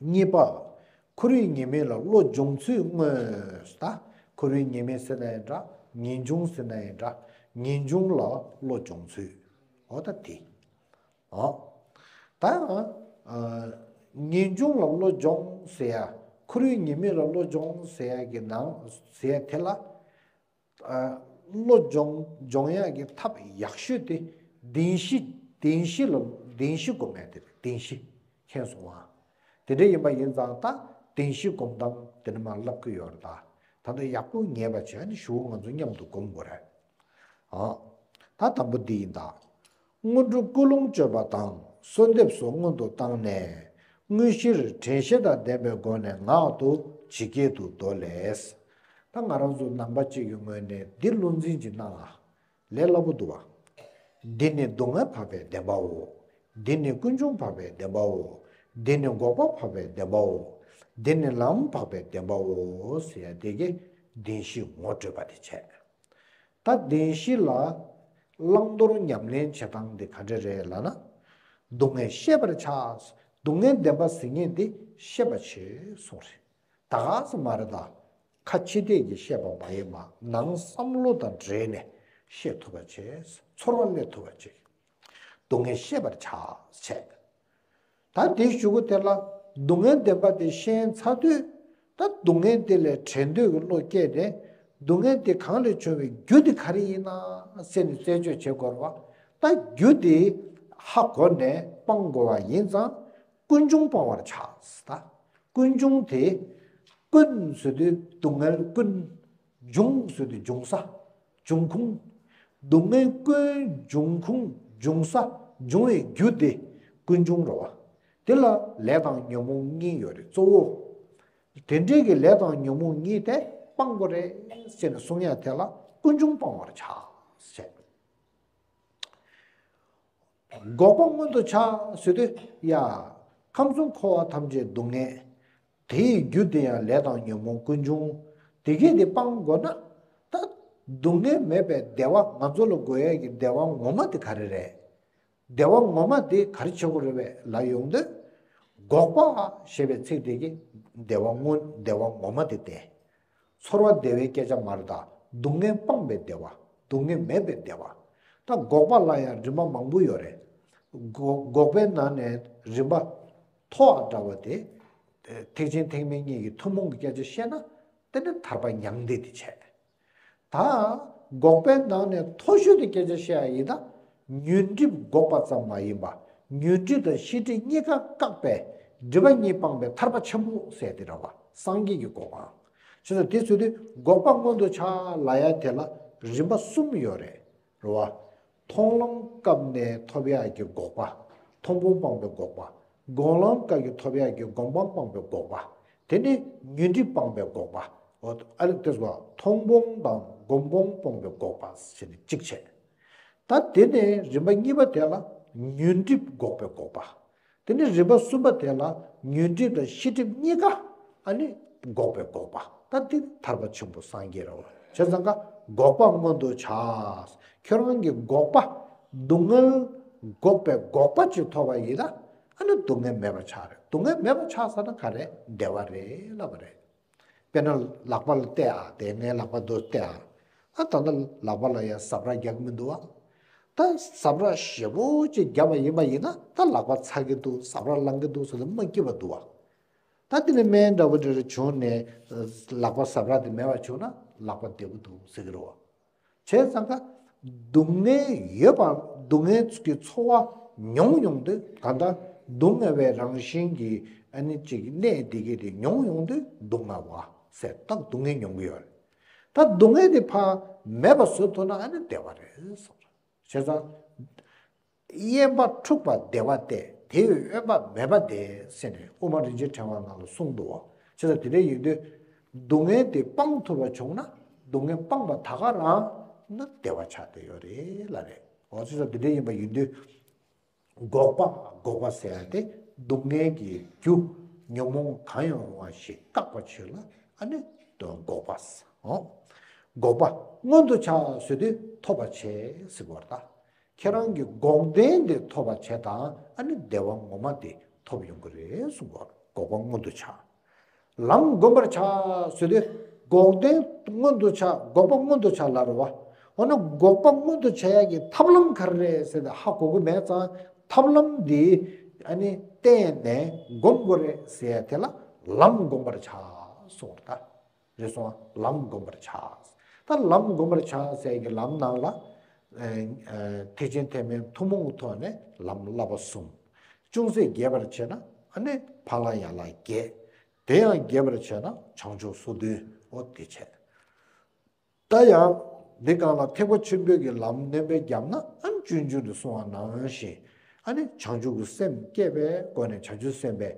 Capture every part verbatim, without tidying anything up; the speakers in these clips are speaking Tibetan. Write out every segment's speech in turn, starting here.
གཉིས་པ། ཁོར་ཡུག་ཉེས་དམིགས་ལ་བློ་སྦྱོང་ཚུལ་དངོས། ད་ཁོར་ཡུག་ཉེས་དམིགས་ཟེར་ན་ཡང་འདྲ། ངེས་འབྱུང་ཟེར་ན་ཡང་འདྲ། ངེས་འབྱུང་ལ་བློ་སྦྱོང་ཚུལ། འོ་ད་དེ། འོ། ད། ཨ། ངེས་འབྱུང་ལ་བློ་སྦྱོང་ཟེར་ཡ། ཁོར་ཡུག་ཉེས་དམིགས་ལ་བློ་སྦྱོང་ཟེར་ཡ་གི་ནང་ཟེར་ཡ་དེ་ལ། ཨ། བློ་སྦྱོང་སྦྱོང་ཡག་གི་ཐབས་ཡག་ཤོས་དེ་བདེན་བཞི། བདེན་བཞི་ལ་བདེན་བཞི་སྒོམ་ཡག་དེ་རེད། བདེན་བཞི། མཁྱེན་སོང་ཨ། དེ་འདྲ་ཡིན་པ་ཡིན་ཙང་ད་བདེན་བཞི་སྒོམ་སྟངས་དེ་ནི་མར་ལབ་ཀྱི་ཡོད་རེད་ད། ད་ལྟ་ཡག་པོ་ངེས་པ་བྱས་ནས་གཞུག་ང་ཚོ་མཉམ་དུ་སྒོམ་དགོས་རེད། ཨ། ད་དང་པོ་འདི་ཡིན་ད། སྔོན་འགྲོ་ཀུན་སློང་བཅོས་པ་དང་གསོལ་འདེབས་སོགས་སྔོན་དུ་བཏང་ནས། དངོས་གཞིར་དྲན་ཤེས་དང་ལྡན་པའི་སྒོ་ནས་ངག་ཏུ་ཇི་སྐད་དུ་མདོ་ལས། ད་ང་རང་ཚོ་ནང་པ་གཅིག་གི་ངོས་ནས་འདི་བློ་འཛིན་ཅིག་གནང་ཨ། ལས་སླ་པོ་འདུག་བ། འདི་ནི་སྡུག་བསྔལ་འཕགས་པའི་བདེན་པའོ། འདི་ནི་ཀུན་འབྱུང་འཕགས་པའི་བདེན་པའོ། འདི་ནི་འགོག་པ་འཕགས་པའི་བདེན་པའོ། འདི་ནི་ལམ་འཕགས་པའི་བདེན་པའོ་ཟེར་ཡ་དེ་གི་བདེན་བཞི་ངོ་སྤྲོད་པ་དེ་བྱས། ད་བདེན་བཞི་ལ་བླང་དོར་ཉམས་ལེན་བྱེད་སྟངས་འདི་ག་འདྲ་རེད་ལབ་ན། སྡུག་བསྔལ་ཤེས་པར་བྱ། སྡུག་བསྔལ་བདེན་པ་ཟེར་མཁན་འདི་ཤེས་པ་བྱེད་གསུངས་རེད། ད་ག་ཟེ་མ་རེད་ད། ཁ་ཕྱི་བལྟས་ཀྱིས་ཤེས་པ་མ་ཡིན་པ་ནང་བསམ་བློ་དང་འབྲེལ་ནས་ཤེས་ཐུབ་པ་བྱེད། ཚོར་བ་སླེབས་ཐུབ་པ་བྱེད། སྡུག་བསྔལ་ཤེས་པར་བྱ་བྱས། ད་དེའི་གཞུག་གུ་དེ་ལ་སྡུག་བསྔལ་བདེན་པ་དེ་ཤེས་ཚར་དུས། ད་སྡུག་བསྔལ་དེ་ལས་བྲལ་འདོད་ཀྱི་བློ་སྐྱེས་ཏེ། སྡུག་བསྔལ་དེ་གང་ལས་བྱུང་བའི་རྒྱུ་དེ་ག་རེ་ཡིན་ན་ཟེར་ནས་རྩད་གཅོད་བྱེད་དགོས་རེད་བ། ད་རྒྱུ་དེ་ཧ་གོ་ནས་སྤང་དགོས་པ་ཡིན་ཙང་ཀུན་འབྱུང་སྤང་བར་བྱ། ད་ཀུན་འབྱུང་དེ། ཀུན་ཟེར་དུས་སྡུག་བསྔལ་ཀུན། འབྱུང་ཟེར་དུས་འབྱུང་ས། འབྱུང་ཁུངས། སྡུག་བསྔལ་ཀུན་འབྱུང་ཁུངས། འབྱུང་ས། འབྱུང་བའི་རྒྱུ་དེ་ཀུན་འབྱུང་རེད་བ། དེ་ལ་ལས་དང་ཉོན་མོངས་གཉིས་ཡོད་རེད་གཙོ་བོ། དེ་འདྲའི་གི་ལས་དང་ཉོན་མོངས་གཉིས་དེ་སྤང་དགོས་རེད་ཟེར་ནས་གསུང་ཡ་དེ་ལ་ཀུན་འབྱུང་སྤང་བར་བྱ་ཟེར། འགོག་པ་མངོན་དུ་བྱ་ཟེར་དུས་ཡ། ཁམས་གསུམ་འཁོར་བ་ཐམས་ཅད་སྡུག་བསྔལ། དེ་ཡི་རྒྱུ་དེ་ཡང་ལས་དང་ཉོན་མོངས་ཀུན་འབྱུང་། དེ་གས་དེ་སྤང་དགོས་ན། ད་སྡུག་བསྔལ་མེད་པའི་བདེ་བ་ང་ཚོ་ལ་དགོས་ཡ་གི་བདེ་བ་ངོ་མ་དེ་ག་རེ་རེད། བདེ་བ་ངོ་མ་དེ་ག་རེ་བྱེད་དགོས་རེད་པས་ལབ་ཡོང་དུས། འགོག་པ་ཞེས་པའི་ཚིག་དེ་གིས་བདེ་བ་མངོན་བདེ་བ་ངོ་མ་དེ་བསྟན། ཚོར་བ་བདེ་བའི་སྐད་ཆ་མ་རེད་ད། སྡུག་བསྔལ་སྤངས་པའི་བདེ་བ། སྡུག་བསྔལ་མེད་པའི་བདེ་བ། ད་འགོག་པ་ལ་ཡང་རིམ་པ་མང་པོ་ཡོད་རེད། འགོག་འགོག་པའི་ནང་ནས་རིམ་པ་མཐོ་བ་འདྲ་བ་དེ། ཐེག་ཆེན་ཐེག་དམན་གཉིས་ཀྱི་ཐུན་མོང་གི་སྐད་ཆ་བཤད་ན། དེ་ནི་ཐར་པ་མྱང་འདས་དེ་བྱས། ད་འགོག་པའི་ནང་ནས་མཐོ་ཤོས་དེ་སྐད་ཆ་བཤད་ཡ་ཡིན་ན། ཉོན་སྒྲིབ་འགོག་པ་ཙམ་མ་ཡིན་པ། ཉོན་སྒྲིབ་དང་ཤེས་སྒྲིབ་གཉིས་ཀ་བཀག་པའི་སྒྲིབ་པ་གཉིས་སྤངས་པའི་ཐར་པ་ཆེན་པོ་ཟེར་དེ་རེད་བ། སངས་རྒྱས་ཀྱི་གོ་འཕང་། བྱས་ཙང་དེ་ཚོ་དེ་འགོག་པ་མངོན་དུ་བྱ་ལབ་ཡ་དེ་ལ་རིམ་པ་གསུམ་ཡོད་རེད། རེད་བ། མཐོང་ལམ་སྐབས་ནས་ཐོབ་ཡག་གི་འགོག་པ། མཐོང་སྤང་སྤངས་པའི་འགོག་པ། སྒོམ་ལམ་སྐབས་ཀྱི་ཐོབ་ཡག་གི་སྒོམ་སྤང་སྤངས་པའི་འགོག་པ། དེ་ནས་ཉོན་སྒྲིབ་སྤངས་པའི་འགོག་པ། འོ་ཨ་ལེ་དེ་སོ་མཐོང་སྤང་དང་སྒོམ་སྤང་སྤངས་པའི་འགོག་པ་ཟེར་ནས་གཅིག་བྱས། ད་དེ་ནས་རིམ་པ་གཉིས་པ་དེ་ལ་ཉོན་སྒྲིབ་འགོག་པའི་འགོག་པ། དེ་ནས་རིམ་པ་གསུམ་པ་དེ་ལ་ཉོན་སྒྲིབ་དང་ཤེས་སྒྲིབ་གཉིས་ཀ་ཨ་ནི་འགོག་པའི་འགོག་པ། ད་འདི་ཐར་པ་ཆེན་པོ་སངས་རྒྱས་རེད་བ། བྱས་ཙང་ཀ་འགོག་པ་མངོན་དུ་བྱ། ཁྱོད་རང་གི་འགོག་པ། སྡུག་བསྔལ་འགོག་པའི་འགོག་པ་ཅིག་ཐོབ་པ་ཡིན་ན། ཨ་ནི་སྡུག་བསྔལ་མེད་པ་ཆགས་རེད། སྡུག་བསྔལ་མེད་པ་ཆགས་ས་ན་ག་རེ་བདེ་བ་རེད་ལབ་པ་རེད། དཔེར་ན་ལག་པ་ལ་བལྟས་ཨ། དེ་ངའི་ལག་པ་འདུག་བལྟས་ཨ། ཨ་ད་ལྟ་ལག་པ་ལ་ཡང་ཟ་འཕྲུག་རྒྱག་གི་མི་འདུག་ཨ། ད་ཟ་འཕྲུག་ཞེ་པོ་ཅིག་བརྒྱབ་པ་ཡིན་པ་ཡིན་ན་ད་ལག་པ་ཚ་གི་འདུག་ཟ་འཕྲུག་ལངས་གི་འདུག་ཟེར་ནས་མ་སྐྱིད་པ་འདུག་ཨ། ད་དེ་ནས་སྨན་འདྲ་བོ་འདྲ་རེ་བྱུང་ནས་ལག་པ་ཟ་འཕྲུག་དེ་མེད་པ་བྱུང་ན་ལག་པ་བདེ་པོ་འདུག་ཟེར་གི་རེད་བ། བྱས་ཙང་ཀ་སྡུག་བསྔལ་ཡོད་པ། སྡུག་བསྔལ་གྱི་ཚོར་བ་མྱོང་ཡོང་དུས་ད་ལྟ་སྡུག་བསྔལ་བའི་རང་བཞིན་གྱི་ཨ་ནི་ཅིག་གནས་དེ་གས་དེ་མྱོང་ཡོང་དུས་སྡུག་བསྔལ་བ་ཟེར་ད་སྡུག་བསྔལ་མྱོང་གི་ཡོད་རེད། ད་སྡུག་བསྔལ་དེ་ཕར་མེད་པ་བཟོ་ཐུབ་ན་ཨ་ནི་བདེ་བ་རེད་གསུངས་རེད། བྱས་ཙང་། གཡས་པ་འཁྲུགས་པ་བདེ་བ་སྟེ། དེ་ཡི་གཡོན་པ་མེད་པ་བདེ་ཟེར་ནས་དབུ་མ་རིན་ཆེན་ཕྲེང་བ་ནང་ལ་གསུངས་འདུག་བ། བྱས་ཙང་དེ་འདྲ་ཡིན་དུས། སྡུག་བསྔལ་དེ་སྤང་ཐུབ་པ་བྱུང་ན། སྡུག་བསྔལ་སྤངས་པ་ད་ག་རང་ན་བདེ་བ་ཆགས་བསྡད་ཡོད་རེད་ལབ་རེད། འོ་བྱས་ཙང་དེ་འདྲ་ཡིན་པ་ཡིན་དུས། འགོག་པ། འགོག་པ་ཟེར་ཡ་དེ་སྡུག་བསྔལ་གྱི་རྒྱུ་ཉོན་མོངས་གང་ཡང་རུང་བ་ཞིག་བཀག་པ་ཆོས་ལ་ཨ་ནི་འགོག་པ་ཟེར། འོ། འགོག་པ་མངོན་དུ་བྱ་ཟེར་དུས་ཐོབ་པ་བྱེད་ཟེར་བ་ད། ཁྱེད་རང་གི་འགོག་བདེན་དེ་ཐོབ་པ་བྱས་དང་ཨ་ནི་བདེ་བ་ངོ་མ་དེ་ཐོབ་ཡོང་གི་རེད་གསུངས་པ། འགོག་པ་མངོན་དུ་བྱ། ལམ་བསྒོམ་པར་བྱ་ཟེར་དུས་འགོག་བདེན་མངོན་དུ་བྱ། འགོག་པ་མངོན་དུ་བྱ་ལབ་རེད་བ། འོ་ན་འགོག་པ་མངོན་དུ་བྱ་ཡག་གི་ཐབས་ལམ་ག་རེ་རེད་ཟེར་ཏེ་ཧ་གོ་གི་མེད་ཙང་ཐབས་ལམ་འདི་ཨ་ནི་བསྟེན་ནས་བསྒོམ་དགོས་རེད་ཟེར་ཡ་དེ་ལ་ལམ་བསྒོམ་པར་བྱ་གསུངས་པ་རེད་ད། རེད་སོང་ང་། ལམ་བསྒོམ་པར་བྱ། ད་ལམ་བསྒོམ་པར་བྱ་ཟེར་གྱི་ལམ་ནང་ལ། ཨ་ཨ་ཐེག་ཆེན་ཐེག་དམན་ཐུན་མོང་གི་ཐོག་ནས་ལམ་བསླབ་པ་གསུམ། ཅུང་ཟད་རྒྱས་པར་བྱས་ན་ཨ་ནི་ཕ་ལ་ཡ་ལ་བརྒྱད། དེ་ཡང་རྒྱས་པར་བྱས་ན་བྱང་ཆུབ་སོ་བདུན། འོ་དེ་བྱས། ད་ཡང་འདི་སྒང་ལ་ཐེག་པ་ཆེན་པོའི་གི་ལམ་སྣོན་པ་བརྒྱབ་ན་ཨ་ནི་སྤྱོད་འཇུག་ཏུ་གསུངས་པ་ནང་བཞིན་ཨ་ནི་བྱང་ཆུབ་ཀྱི་སེམས་བསྐྱེད་པའི་སྒོ་ནས་བྱང་ཆུབ་སེམས་དཔའི་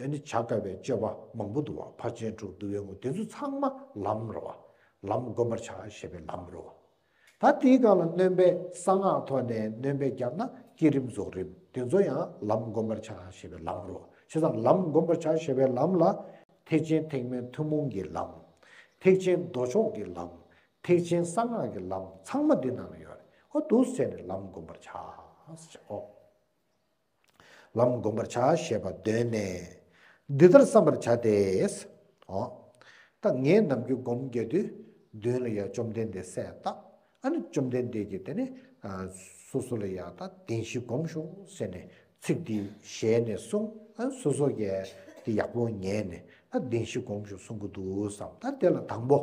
ཨ་ནི་བྱ་དཀའ་བའི་སྤྱོད་པ་མང་པོ་འདུག་བ། ཕར་ཕྱིན་དྲུག་བསྡུ་བའི་དངོས་དེ་ཚོ་ཚང་མ་ལམ་རེད་བ། ལམ་བསྒོམ་པར་བྱ་ཞེས་པའི་ལམ་རེད་བ། ད་དེའི་སྒང་ལ་སྣོན་པ་གསང་སྔགས་ཐོག་ནས་སྣོན་པ་བརྒྱབ་ན་བསྐྱེད་རིམ་རྫོགས་རིམ་དེ་ཚོ་ཡང་ལམ་བསྒོམ་པར་བྱ་ཞེས་པའི་ལམ་རེད་བ། བྱས་ཙང་ལམ་བསྒོམ་པར་བྱ་ཞེས་པའི་ལམ་ལ་ཐེག་ཆེན་ཐེག་དམན་ཐུན་མོང་གི་ལམ། ཐེག་ཆེན་མདོ་ཕྱོགས་ཀྱི་ལམ། ཐེག་ཆེན་གསང་སྔགས་ཀྱི་ལམ་ཚང་མ་འདི་ནང་ལ་ཡོད་རེད། ཨོ་འདུག་ཟེར་ནས་ལམ་བསྒོམ་པར་བྱ། ཨོ། ལམ་བསྒོམ་པར་བྱ་ཞེས་པ་འདོན་ནས། འདི་ལྟར་བསམ་པར་བྱ་སྟེ། ཨོ། ད་ངས་ནམ་རྒྱུན་སྒོམ་རྒྱག་དུས་མདུན་ལ་ཡ་བཅོམ་ལྡན་འདས་གསལ་བཏབ། ཨ་ནི་བཅོམ་ལྡན་འདས་ཀྱིས་དེ་ནི་ཨ་སོ་སོ་ལ་ཡ་ད་བདེན་བཞི་སྒོམ་ཤོག་ཟེར་ནས་ཚིག་འདི་ཞལ་ནས་གསུངས། ཨ་ནི་སོ་སོ་གིས་དེ་ཡག་པོ་ཉན་ནས་ད་བདེན་བཞི་སྒོམ་ཤོག་གསུང་གི་འདུག་བསམ། ད་དེ་ལ་དང་པོ།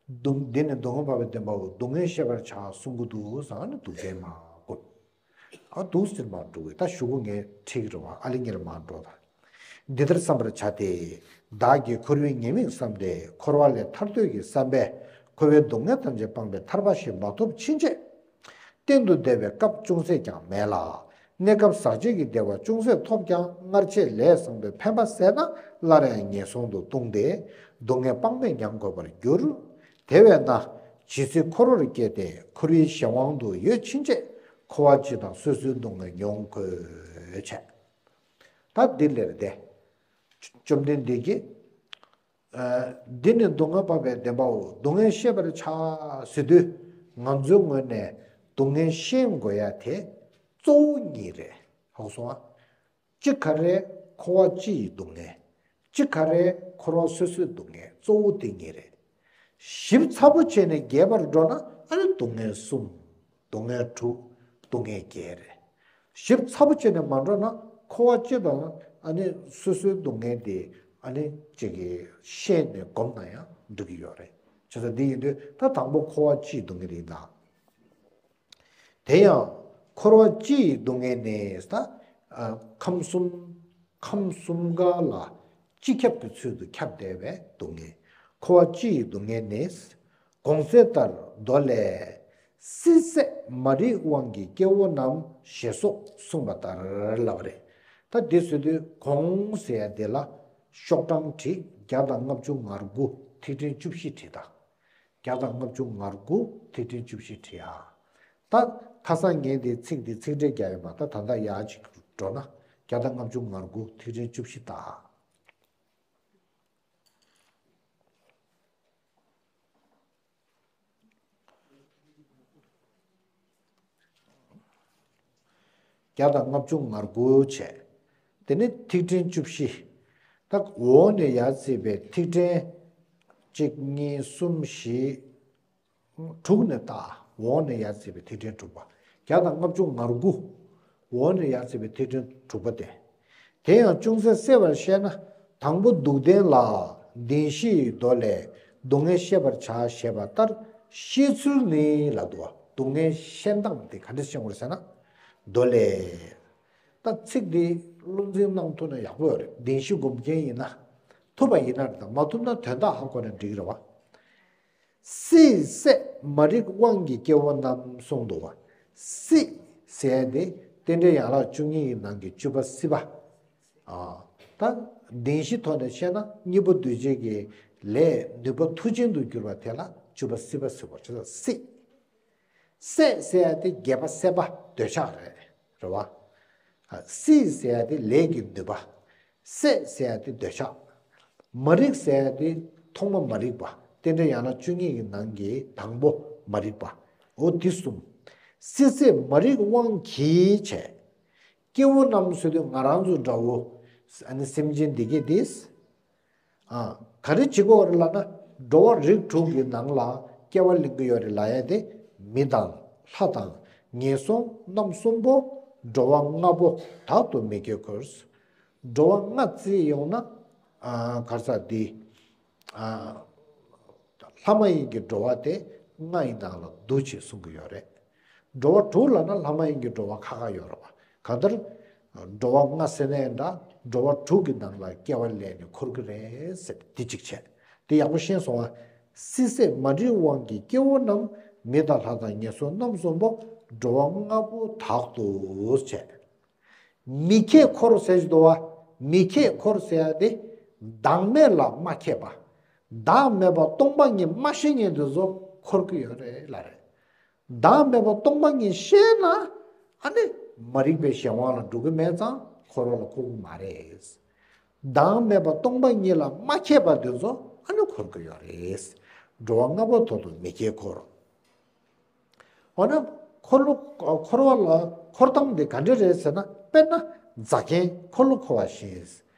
སྡུག་འདི་ནི་སྡུག་བསྔལ་འཕགས་པའི་བདེན་པའོ། སྡུག་བསྔལ་ཤེས་པར་བྱ་གསུང་གི་འདུག་བསམ། ཨ་ནི་སྡུག་བདེན་མར་སྒོམ། ཨ་འདུག་ཟེར་མར་འགྲོ་གི། ད་གཞུག་གུ་ངས་ཁྲིད་ཀྱི་རེད་བ། ཨ་ལེ་ངེར་མར་འགྲོ་ད། འདི་ལྟར་བསམ་པར་བྱ་སྟེ། བདག་གིས་འཁོར་བའི་ཉེས་དམིགས་བསམས་ཏེ། འཁོར་བ་ལས་ཐར་འདོད་ཀྱི་བསམ་པས་འཁོར་བའི་སྡུག་བསྔལ་ཐམས་ཅད་སྤངས་པའི་ཐར་པ་ཞིག་མ་ཐོབ་ཕྱིན་ཆད། གཏན་དུ་བདེ་བའི་སྐབས་ཅུང་ཟད་ཀྱང་མེད་ལ། གནས་སྐབས་ཟག་བཅས་ཀྱི་བདེ་བ་ཅུང་ཟད་ཐོབ་ཀྱང་སྔར་ཆད་ལས་བཟུང་བའི་ཕན་པ་ཟད་ན་སླར་ཡང་ངན་སོང་དུ་ལྟུང་སྟེ་སྡུག་བསྔལ་དཔག་མེད་མྱང་དགོས་པར་འགྱུར། དེ་བས་ན་ཇི་སྲིད་འཁོར་བར་སྐྱེས་ཏེ་འཁོར་བའི་གཞན་དབང་དུ་ཡོད་ཕྱིན་ཆད་འཁོར་བ་སྤྱི་དང་སོ་སོའི་སྡུག་བསྔལ་མྱོང་དགོས་བྱས། ད་འདི་ལེར་ཏེ། བཅོམ་ལྡན་འདས་ཀྱིས། ཨ་འདི་ནི་སྡུག་བསྔལ་འཕགས་པའི་བདེན་པའོ། སྡུག་བསྔལ་ཤེས་པར་བྱ་ཟེར་དུས་ང་ཚོའི་ངོས་ནས་སྡུག་བསྔལ་ཤེས་དགོས་ཡ་དེ་གཙོ་བོ་གཉིས་རེད། ཧ་གོ་སོང་ཨ། གཅིག་ག་རེ། འཁོར་བ་སྤྱི་ཡི་སྡུག་བསྔལ། གཅིག་ག་རེ། འཁོར་བ་སོ་སོའི་སྡུག་བསྔལ། གཙོ་བོ་དེ་གཉིས་རེད། ཞིབ་ཚགས་པོ་བྱས་ནས་རྒྱས་པར་འགྲོ་ན་ཨ་ནི་སྡུག་བསྔལ་གསུམ། སྡུག་བསྔལ་དྲུག་སྡུག་བསྔལ་བརྒྱད་རེད། ཞིབ་ཚགས་པོ་བྱས་ནས་མ་འགྲོ་ན་འཁོར་བ་སྤྱི་དང་ཨ་ནི་སོ་སོའི་སྡུག་བསྔལ་དེ་ཨ་ནི་གཅིག་གིས་ཤེས་ནས་སྒོམ་ན་ཡང་འགྲིག་གི་ཡོད་རེད། བྱས་ཙང་འདི་ཡིན་དུས་ད་དང་པོ་འཁོར་བ་སྤྱིའི་སྡུག་བསྔལ་ཡིན་ད། དེ་ཡང་འཁོར་བ་སྤྱི་ཡི་སྡུག་བསྔལ་ནི་ད། ཨ་ཁམས་གསུམ། ཁམས་གསུམ་ཀ་ལ་སྤྱི་ཁྱབ་ཀྱི་ཚུལ་དུ་ཁྱབ་བསྡད་པའི་སྡུག་བསྔལ། འཁོར་བ་སྤྱི་ཡི་སྡུག་བསྔལ་ནི། གོང་གསལ་ལྟར་མདོ་ལས། སྲིད་སྲེད་མ་རིག་དབང་གིས་སྐྱེ་བོ་རྣམས་ཞེས་སོགས་གསུངས་པ་ལྟར་ལབ་པ་རེད། ད་འདི་ཟེར་དུས་གོང་ཟེར་ཡ་འདི་ལ་ཤོག་གྲངས་བྲིས། བརྒྱ་དང་ལྔ་བཅུ་ང་དགུ་ཐིག་ཕྲེང་བཅུ་བཞི་བྲིས་དང་། བརྒྱ་དང་ལྔ་བཅུ་ང་དགུ་ཐིག་ཕྲེང་བཅུ་བཞི་བྲིས་ཨ། ད་ཁ་སང་ངས་འདི་ཚིག་འདི་ཚིག་འགྲེལ་རྒྱག་ཡོད་མ། ད་ད་ལྟ་ཡར་ཅིག་འགྲོ་ན་བརྒྱ་དང་ལྔ་བཅུ་ང་དགུ་ཐིག་ཕྲེང་བཅུ་བཞི་ལྟ། བརྒྱ་དང་ལྔ་བཅུ་ང་དགུ་བྱས། དེ་ནས་ཐིག་ཕྲེང་བཅུ་བཞི། ད་འོག་ནས་ཡར་བརྩིས་པའི་ཐིག་ཕྲེང་གཅིག་གཉིས་གསུམ་བཞི། དྲུག་ནས་བལྟ། འོག་ནས་ཡར་བརྩིས་པའི་ཐིག་ཕྲེང་དྲུག་པ། བརྒྱ་དང་ལྔ་བཅུ་ང་དགུ། འོག་ནས་ཡར་བརྩིས་པའི་ཐིག་ཕྲེང་དྲུག་པ་སྟེ། དེ་ཡང་ཅུང་ཟད་གསལ་བར་བཤད་ན། དང་པོ་སྡུག་བདེན་ལ་བདེན་བཞིའི་མདོ་ལས་སྡུག་བསྔལ་ཤེས་པར་བྱ་ཞེས་པ་ལྟར་ཤེས་ཚུལ་ནི་ལབ་འདུག་བ། སྡུག་བསྔལ་ཤེས་སྟངས་དེ་ག་འདྲ་ཤེས་དགོས་རེད་ཟེར་ན། མདོ་ལས། ད་ཚིག་འདི་བློ་འཛིན་གནང་ཐུབ་ན་ཡག་པོ་ཡོད་རེད། བདེན་བཞི་སྒོམ་མཁན་ཡིན་ན། ཐུབ་པ་ཡིན་ན་རེད། ད་མ་ཐུབ་ན་དོན་དག་ཧ་གོ་ན་འགྲིག་གི་རེད་བ། སྲིད་སྲེད་མ་རིག་དབང་གིས་སྐྱེ་བོ་རྣམས་གསུངས་འདུག་བ། སྲིད་ཟེར་ཡ་དེ་རྟེན་འབྲེལ་ཡན་ལག་བཅུ་གཉིས་ཀྱི་ནང་གི་བཅུ་པ་སྲིད་པ། ཨ། ད་བདེན་བཞིའི་ཐོག་ནས་བཤད་ན་གཉེན་པོ་འདུས་བྱས་ཀྱི་ལས་ནུས་པ་མཐུ་ཅན་དུ་གྱུར་པ་དེ་ལ་བཅུ་པ་སྲིད་པ་ཟེར་བ། བྱས་ཙང་སྲིད། སྲེད་ཟེར་ཡ་དེ་རྒྱལ་པོ་སྲེད་པ་འདོད་ཆགས་རེད། རེད་བ། ཨ། སྲིད་ཟེར་ཡ་དེ་ལས་ཀྱི་ནུས་པ། སྲེད་ཟེར་ཡ་དེ་འདོད་ཆགས། མ་རིག་ཟེར་ཡ་དེ་ཐོག་མ་མ་རིག་པ། རྟེན་འབྲེལ་ཡན་ལག་བཅུ་གཉིས་ཀྱི་ནང་གི་དང་པོ་མ་རིག་པ། འོ་དེ་གསུམ། སྲིད་སྲེད་མ་རིག་དབང་གིས་བྱས། སྐྱེ་བོ་རྣམས་ཟེར་དུས་ང་རང་ཚོ་འདྲ་བོ། ཨ་ནི་སེམས་ཅན་འདི་གས་དེས། ཨ། ག་རེ་བྱེད་དགོས་རེད་ལབ་ན། འགྲོ་བ་རིགས་དྲུག་གི་ནང་ལ་སྐྱེ་བ་ལེན་གྱི་ཡོད་རེད་ལབ་ཡ་དེ། མི་དང་། ལྷ་དང་། ངན་སོང་རྣམ་གསུམ་པོ། འགྲོ་བ་ལྔ་པོ་དག་ཏུ་མི་སྐྱེ་དགོས། འགྲོ་བ་ལྔ་བརྩིས་ཡོང་ན། ཨ། ག་རེ་ཟེར་དེ། ཨ། ལྷ་མ་ཡིན་གྱི་འགྲོ་བ་དེ་ལྔ་ཡི་ནང་ལ་འདུ་བྱེད་གསུང་གི་ཡོད་རེད། འགྲོ་བ་དྲུག་ལབ་ན་ལྷ་མ་ཡིན་གྱི་འགྲོ་བ་ཁག་ཁག་ཡོད་རེད་བ། གང་ལྟར། འགྲོ་བ་ལྔ་ཟེར་ནའི་འདྲ། འགྲོ་བ་དྲུག་གི་ནང་ལ་སྐྱེ་བ་ལེན་ནས་འཁོར་གྱི་རེད་ཟེར་དེ་གཅིག་བྱས། དེ་ཡག་པོ་ཤེས་སོང་ང་། སྲིད་སྲེད་མ་རིག་དབང་གིས་སྐྱེ་བོ་རྣམས། མི་དང་ལྷ་དང་ངན་སོང་རྣམ་གསུམ་པོ། འགྲོ་བ་ལྔ་པོ་དག་ཏུ་བྱས། མི་ཁེགས་འཁོར་ཟེར་གྱི་འདུག་བ། མི་ཁེགས་འཁོར་ཟེར་ཡ་དེ། བདག་མེད་ལ་མ་ཁེགས་པ། བདག་མེད་པ་སྟོང་པ་ཉིད་མ་ཤེས་མཁན་དེ་ཚོ་འཁོར་གྱི་ཡོད་རེད་ལབ་རེད། བདག་མེད་པ་སྟོང་པ་ཉིད་ཤེས་ན། ཨ་ནི་མ་རིག་པའི་གཞན་དབང་ལ་འགྲོ་གི་མེད་ཙང་འཁོར་བ་ལ་འཁོར་གྱི་མ་རེད། བདག་མེད་པ་སྟོང་པ་ཉིད་ལ་མ་ཁེགས་པ་དེ་ཚོ་ཨ་ནི་འཁོར་གྱི་ཡོད་རེད། འགྲོ་བ་ལྔ་པོ་དག་ཏུ་མི་སྐྱེ་འཁོར། འོ་ན། འཁོར་ལོ། འཁོར་བ་ལ་འཁོར་སྟངས་དེ་ག་འདྲ་རེད་ཟེར་ན། དཔེར་ན་རྫ་མཁན་འཁོར་ལོ་འཁོར་བ་བཞིན།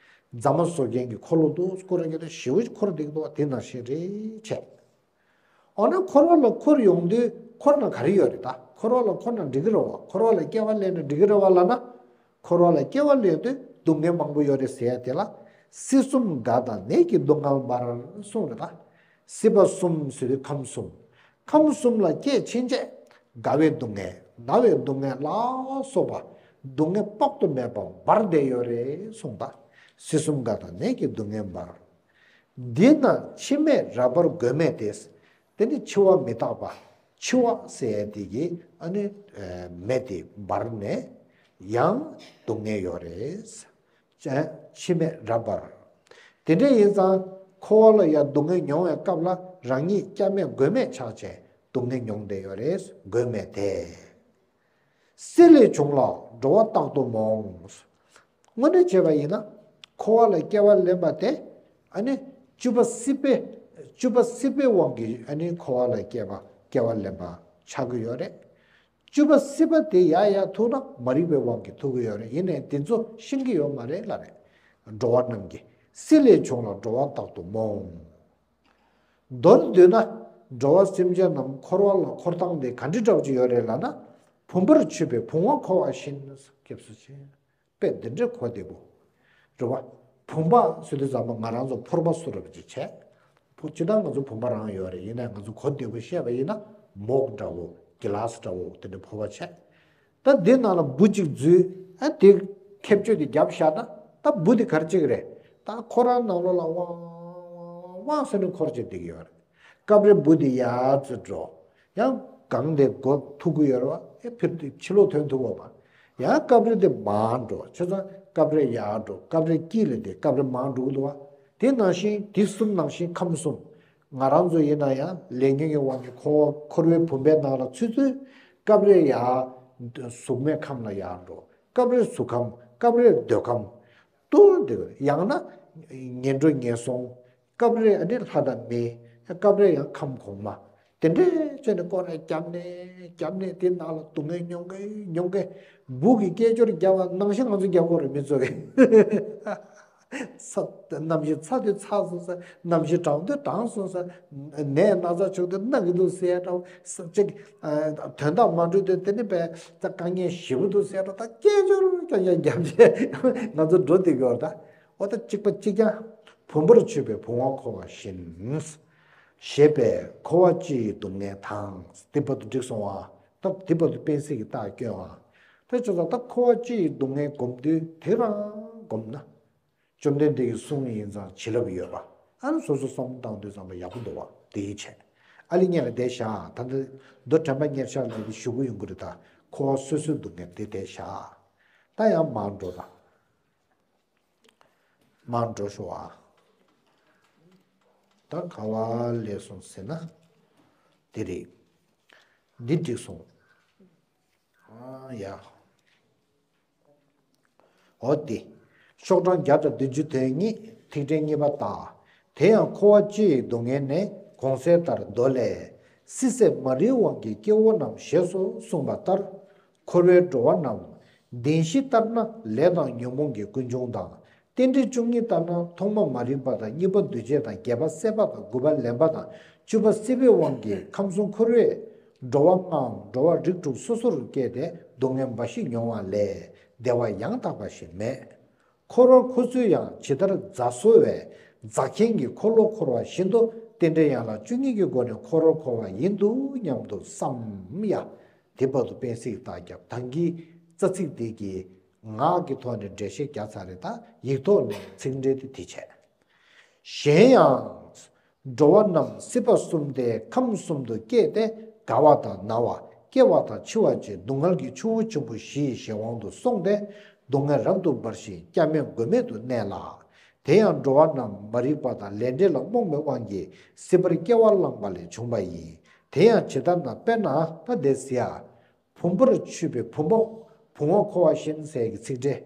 རྫ་མ་བཟོ་མཁན་གྱི་འཁོར་ལོ་འདུག་སྐོར་ར་གྱི་ཞེ་པོ་འཁོར་བསྡད་ཀྱི་འདུག་དེ་ནང་བཞིན་རེད་བྱས། འོ་ན་འཁོར་བ་ལ་འཁོར་ཡོང་དུས་འཁོར་ན་ག་རེ་ཡོད་རེད་ད། འཁོར་བ་ལ་འཁོར་ན་འགྲིག་གི་རེད་བ། འཁོར་བ་ལ་སྐྱེ་བ་ལེན་ན་འགྲིག་གི་རེད་བ་ལབ་ན། འཁོར་བ་ལ་སྐྱེ་བ་ལེན་དུས་སྡུག་བསྔལ་མང་པོ་ཡོད་རེད་ཟེར་ཡ་དེ་ལ། སྲིད་གསུམ་རྒ་དང་ནད་ཀྱི་སྡུག་བསྔལ་འབར་གསུངས་རེད་ད། སྲིད་པ་གསུམ་ཟེར་དུས་ཁམས་གསུམ། ཁམས་གསུམ་ལ་སྐྱེས་ཕྱིན་ཆད་རྒ་བའི་སྡུག་བསྔལ། ན་བའི་སྡུག་བསྔལ་ལ་སོགས་པ་སྡུག་བསྔལ་དཔག་ཏུ་མེད་པ་འབར་བསྡད་ཡོད་རེད་གསུངས་ད། སྲིད་གསུམ་རྒ་དང་ནད་ཀྱི་སྡུག་བསྔལ་འབར། འདི་ན་འཆི་མེད་རབ་འབར་མགོན་མེད་དེ། དེ་ནི་འཆི་བ་མི་རྟག་པ། འཆི་བ་ཟེར་ཡ་དེ་གི་ཨ་ནི་མེ་དེ་འབར་ནས་ཡང་སྡུག་བསྔལ་ཡོད་རེད། འཆི་མེད་རབ་འབར། དེ་འདྲ་ཡིན་ཙང་འཁོར་བ་ལ་ཡང་སྡུག་བསྔལ་མྱོང་བའི་སྐབས་ལ་རང་ཉིད་སྐྱབས་མེད་མགོན་མེད་ཆགས་བྱས་སྡུག་བསྔལ་མྱོང་བསྡད་ཡོད་རེད། མགོན་མེད་དེ། སྲིད་ལས་བྱུང་ལ་འགྲོ་བ་རྟག་ཏུ་རྨོངས། དངོས་གནས་བྱས་པ་ཡིན་ན། འཁོར་བ་ལ་སྐྱེ་བ་ལེན་པ་དེ། ཨ་ནི། བཅུ་པ་སྲིད་པའི། བཅུ་པ་སྲིད་པའི་དབང་གིས་ཨ་ནི་འཁོར་བ་ལ་སྐྱེ་བ་སྐྱེ་བ་ལེན་པ་ཆགས་ཀྱི་ཡོད་རེད། བཅུ་པ་སྲིད་པ་དེ་ཡར་ཡར་ཐུག་ན་མ་རིག་པའི་དབང་གིས་ཐུག་གི་ཡོད་རེད། ཡིན་ནའི་དེ་ཚོ་ཤེས་ཀྱི་ཡོད་མ་རེད་ལབ་རེད། འགྲོ་བ་རྣམས་ཀྱི། སྲིད་ལས་བྱུང་ལ་འགྲོ་བ་རྟག་ཏུ་རྨོངས། མདོར་བསྡུས་ན། འགྲོ་བ་སེམས་ཅན་རྣམས་འཁོར་བ་ལ་འཁོར་སྟངས་དེ་ག་འདྲ་འདྲ་བོ་ཅིག་ཡོད་རེད་ལབ་ན། བུམ་པར་ཆུད་པའི་བུང་བ་འཁོར་བ་བཞིན། སྐྱབས་སུ་མཆི། དཔེ་འདི་འདྲའི་གོ་བདེ་པོ། རེད་བ། བུམ་པ་ཟེར་དུས་ཙམ་པ་ང་རང་ཚོ་ཕོར་པ་བཟོ་འདྲ་བ་ཅིག་བྱས། ཕོ་སྤྱིར་བཏང་ང་ཚོ་བུམ་པ་རང་ཡོད་རེད། ཡིན་ནའི་ང་ཚོ་གོ་བདེ་པོ་བཤད་པ་ཡིན་ན། མོག་འདྲ་བོ། གི་ལཱ་སི་འདྲ་བོ་དེ་འདྲ་ཕོར་པ་བྱས། ད་འདི་ནང་ལ་འབུ་གཅིག་འཛུལ། ཨ། དེ་ཁེབས་གཅོད་དེ་བརྒྱབ་བཞག་ན། ད་འབུ་དེ་ག་རེ་བྱེད་ཀྱི་རེད། ད་ཁོ་རང་ནང་ལོགས་ལ་ཝང་ཝང་ཝང་ཟེར་ནས་འཁོར་བྱེད་བསྡད་ཀྱི་ཡོད་རེད། སྐབས་རེ་འབུ་དེ་ཡར་འཛུལ་འགྲོ། ཡང་གང་དེ་སྒོ་ཐུག་གི་ཡོད་རེད་བ། ཨེ་ཕྱིར་དེ་ཕྱི་ལོགས་ཐོན་ཐུབ་བ་མ། ཡང་སྐབས་རེ་དེ་མར་འགྲོ། བྱས་ཙང་སྐབས་རེ་ཡར་འགྲོ། སྐབས་རེ་དཀྱིལ་ལ་བསྡད། སྐབས་རེ་མར་འགྲོ་གི་འདུག་བ། དེ་ནང་བཞིན་དེ་གསུམ་ནང་བཞིན་ཁམས་གསུམ། ང་རང་ཚོ་ཡིན་ན་ཡང་ལས་ཉོན་གྱི་དབང་གིས་འཁོར་བ་འཁོར་བའི་བུམ་པའི་ནང་ལ་ཚུད་ཚུད། སྐབས་རེ་ཡར་གཟུགས་མེད་ཁམས་ལ་ཡར་འགྲོ། སྐབས་རེ་གཟུགས་ཁམས། སྐབས་རེ་འདོད་ཁམས། ཏུ་འདི་ཡང་ན་ངན་འགྲོ་ངན་སོང་། སྐབས་རེ་ཨ་ནི་ལྷ་དང་མི། སྐབས་རེ་ཡང་ཁམས་གོང་མ། དེ་འདྲས་བྱས་ནས་སྐོར་ར་བརྒྱབ་ནས་བརྒྱབ་ནས་དེ་ནང་ལ་སྡུག་བསྔལ་མྱོང་གི་མྱོང་གི། འབུ་གི་སྐད་ཅོར་བརྒྱབ་པ་ནང་བཞིན་ང་ཚོ་རྒྱབ་དགོས་རེད་མི་ཚོ་གི། ཚ། གནམ་གཤིས་ཚ་དུས་ཚ་སོང་ས། གནམ་གཤིས་གྲང་དུས་གྲང་སོང་ས། ནད་ན་ཚ་བྱུང་དུས་ན་གི་འདུག་ཟེར་ཡ་འདྲ་བོ་ས་གཅིག། ཨ། དོན་དག་མ་འགྲུབ་དུས་དེ་ནི་བས་ད་དཀའ་ངལ་ཞེ་པོ་འདུག་ཟེར་ཡ་འདྲ། ད་སྐད་ཅོར་ཀྱང་ཀྱང་བརྒྱབ་བྱས་ང་ཚོ་འགྲོ་བསྡད་ཀྱི་ཡོད་རེད་ད། འོ་ད་གཅིག་པ་གཅིག་རྐྱང་། བུམ་པར་ཆུད་པའི་བུང་བ་འཁོར་བ་བཞིན། ཞེས་པས་འཁོར་བ་སྤྱི་ཡི་སྡུག་བསྔལ་དང་། འདི་བར་དུ་འགྲིག་སོང་བ། ད་འདི་བར་དུ་དཔེ་གཟིགས་ཀྱི་རྟགས་སྐྱོན་བ། ད་ཅི་ཙང་ད་འཁོར་བ་སྤྱི་ཡི་སྡུག་བསྔལ་སྒོམ་དུས་དེ་རང་སྒོམ་ན། བཅོམ་ལྡན་འདས་ཀྱི་གསུང་ཡིན་ཙང་བྱིན་རླབས་ཡོད་པ། ཨ་ནི་སོ་སོ་བསམ་བློ་བཏང་དུས་ཙམ་པ་ཡག་པོ་འདུག་བ། དེ་ཡིས་བྱས། ཨ་ལི་ཉལ་ལ་བསྡད་བཞག་ད་འདི་མདོ་དྲན་པ་གཉེར་ཤག་ལ་འདི་ཞུ་གི་ཡོང་གི་རེད་ད། འཁོར་བ་སོ་སོའི་སྡུག་བསྔལ་དེ་བསྡད་བཞག་ད་ཡང་མར་འགྲོ་ད། མར་འགྲོ་ཤོག་ཨ། ད་ག་བ་ལས་སོང་ཟེར་ན། དེ་རེད། འདི་འགྲིག་སོང་། ཨ་ཡ། འོ་དེ། ཤོག་གྲངས་བརྒྱ་དང་བདུན་ཅུ་དོན་གཉིས། ཐིག་ཕྲེང་གཉིས་པ་ལྟར། དེ་ཡང་འཁོར་བ་སྤྱི་ཡི་སྡུག་བསྔལ་ནི། གོང་གསལ་ལྟར་མདོ་ལས། སྲིད་སྲེད་མ་རིག་དབང་གིས་སྐྱེ་བོ་རྣམས་ཞེས་སོགས་གསུངས་པ་ལྟར། འཁོར་བའི་འགྲོ་བ་རྣམས་བདེན་བཞི་ལྟར་ན་ལས་དང་ཉོན་མོངས་ཀྱི་ཀུན་འབྱུང་དང་ རྟེན་འབྲེལ་བཅུ་གཉིས་ལྟར་ན། ཐོག་མ་མ་རིག་པ་དང་། གཉིས་པ་འདུ་བྱེད་དང་། བརྒྱད་པ་སྲེད་པ་དང་། དགུ་པ་ལེན་པ་དང་། བཅུ་པ་སྲིད་པའི་དབང་གིས་ཁམས་གསུམ་འཁོར་བའི་འགྲོ་བ་ལྔའམ་འགྲོ་བ་རིགས་དྲུག་སོ་སོར་སྐྱེས་ཏེ་སྡུག་བསྔལ་འབའ་ཞིག་མྱོང་བ་ལས་བདེ་བ་ཡང་དག་པ་ཞིག་མེད། འཁོར་བར་འཁོར་ཚུལ་ཡང་ཇི་ལྟར་རྫ་སོལ་བས་རྫ་མཁན་གྱིས་འཁོར་ལོ་བསྐོར་བ་བཞིན་དུ། རྟེན་འབྲེལ་ཡན་ལག་བཅུ་གཉིས་ཀྱི་སྒོ་ནས་འཁོར་བར་འཁོར་བ་ཡིན་འདུག་སྙམ་དུ་བསམ་ཡ། དེ་བར་དུ་སྤེལ་ཚིག་རྟགས་བརྒྱབ། ད་གིན་རྩ་ཚིག་དེ་གི་ངག་གི་ཐོག་ནས་འགྲེལ་བཤད་བརྒྱབ་ཚར་རེད། ད་ཡིག་ཐོག་ནས་ཚིག་འགྲེལ་དེ་དེ་བྱས། གཞན་ཡང་། འགྲོ་བ་རྣམས་སྲིད་པ་གསུམ་སྟེ་ཁམས་གསུམ་དུ་སྐྱེས་ཏེ། རྒ་བ་དང་ན་བ། སྐྱེ་བ་དང་འཆི་བ་བཅས་སྡུག་བསྔལ་གྱི་ཆུ་བོ་ཆེན་པོ་བཞིའི་གཞན་དབང་དུ་སོང་སྟེ། སྡུག་བསྔལ་རབ་ཏུ་འབར་ཞིང་སྐྱབས་མེད་མགོན་མེད་དུ་གནས་ལ། དེ་ཡང་འགྲོ་བ་རྣམས་མ་རིག་པ་དང་ལས་འབྲས་ལ་རྨོངས་པའི་དབང་གིས་སྲིད་པར་སྐྱེ་བ་བླངས་པ་ལས་བྱུང་བ་ཡིན། དེ་ཡང་ཇི་ལྟར་ན། དཔེར་ན་ད་དེ་ཟེར་ཡ། བུམ་པར་ཆུད་པའི་བུམ་པ་བུང་བ་འཁོར་བ་བཞིན་ཟེར་གྱི་ཚིག་འགྲེལ།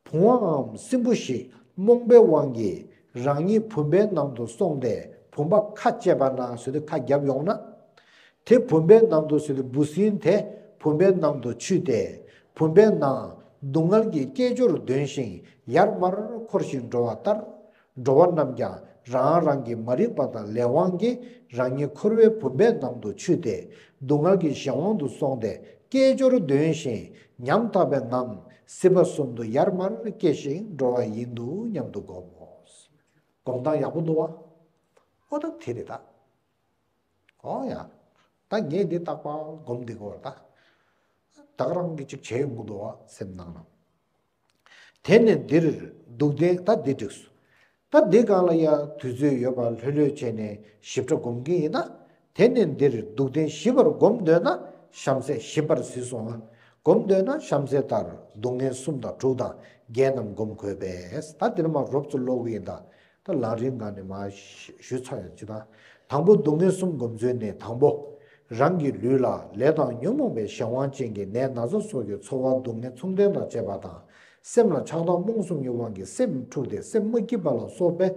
བུང་བའམ་སྲིན་བུ་ཞིག་རྨོངས་པའི་དབང་གིས་རང་ཉིད་བུམ་པའི་ནང་དུ་སོང་སྟེ། བུམ་པ་ཁ་བཅད་པ་ན་ཟེར་དུས་ཁ་བརྒྱབ་ཡོང་ན། དེ་བུམ་པའི་ནང་དུ་ཟེར་དུས་འབུ་སྲིན་དེ་བུམ་པའི་ནང་དུ་ཆུད་དེ། བུམ་པའི་ནང་སྡུག་བསྔལ་གྱི་སྐྱེ་སྦྱོར་འདོན་ཞིང་ཡར་མར་འཁོར་ཞིང་འགྲོ་བ་ལྟར། འགྲོ་བ་རྣམས་ཀྱང་རང་རང་གི་མ་རིག་པ་དང་ལས་དབང་གིས་རང་ཉིད་འཁོར་བའི་བུམ་པའི་ནང་དུ་ཆུད་དེ། སྡུག་བསྔལ་གྱི་གཞན་དབང་དུ་སོང་སྟེ་སྐྱེ་སྦྱོར་འདོན་ཞིང་ཉམ་ཐག་པའི་ངང་སྲིད་པ་གསུམ་དུ་ཡར་མར་སྐྱེ་ཞིང་འགྲོ་བ་ཡིན་འདུག་སྙམ་དུ་བསྒོམ་མོ། སྒོམ་སྟངས་ཡག་པོ་འདུག་བ། ཨོ་ད་དེ་རེད་ད། ཨོ་ཡ། ད་ངས་འདི་རྟག་པར་སྒོམ་འདི་དགོས་ད། ད་ག་རང་གིས་ཅིག་བྱས་ཡོང་གི་འདུག་བ་སེམས་ནང་ན། དེ་ནས་འདིར་སྡུག་བདེན་ད་འདི་འགྲིགས་སོ། ད་འདི་སྒང་ལ་ཡ་དུས་ཚོད་ཡོད་པ་ལྷོད་ལྷོད་བྱས་ནས་ཞིབ་ཕྲ་སྒོམ་གྱི་ཡིན་ན། དེ་ནས་འདིར་སྡུག་བདེན་ཞིབ་པར་སྒོམ་འདོད་ན་གཤམ་གསལ་ཞིབ་པར་གཟིགས་སོང་ང་། སྒོམ་འདོད་ན་གཤམ་གསལ་ལྟར་སྡུག་བསྔལ་གསུམ་དང་དྲུག་དང་བརྒྱད་རྣམས་སྒོམ་དགོས་པས། ད་འདིར་མ་རོབ་ཙམ་ཀློག་གི་ཡིན་ད། ད་ལམ་རིམ་སྒང་ནས་མར་ཞུས་ཚར་ཡོད་ཅི་ད། དང་པོ་སྡུག་བསྔལ་གསུམ་སྒོམ་ཚུལ་ནི། དང་པོ། རང་གི་ལུས་ལ་ལས་དང་ཉོན་མོངས་པའི་གཞན་དབང་ཅན་གྱི་ནད་ན་ཚ་སོགས་ཀྱི་ཚོར་བ་སྡུག་བསྔལ་མཚུངས་ལྡན་དང་བཅས་པ་དང་། སེམས་ལ་ཆགས་སྡང་རྨོངས་གསུམ་གྱི་དབང་གིས་སེམས་འཁྲུགས་ཏེ་སེམས་མ་སྐྱིད་པ་ལ་སོགས་པའི་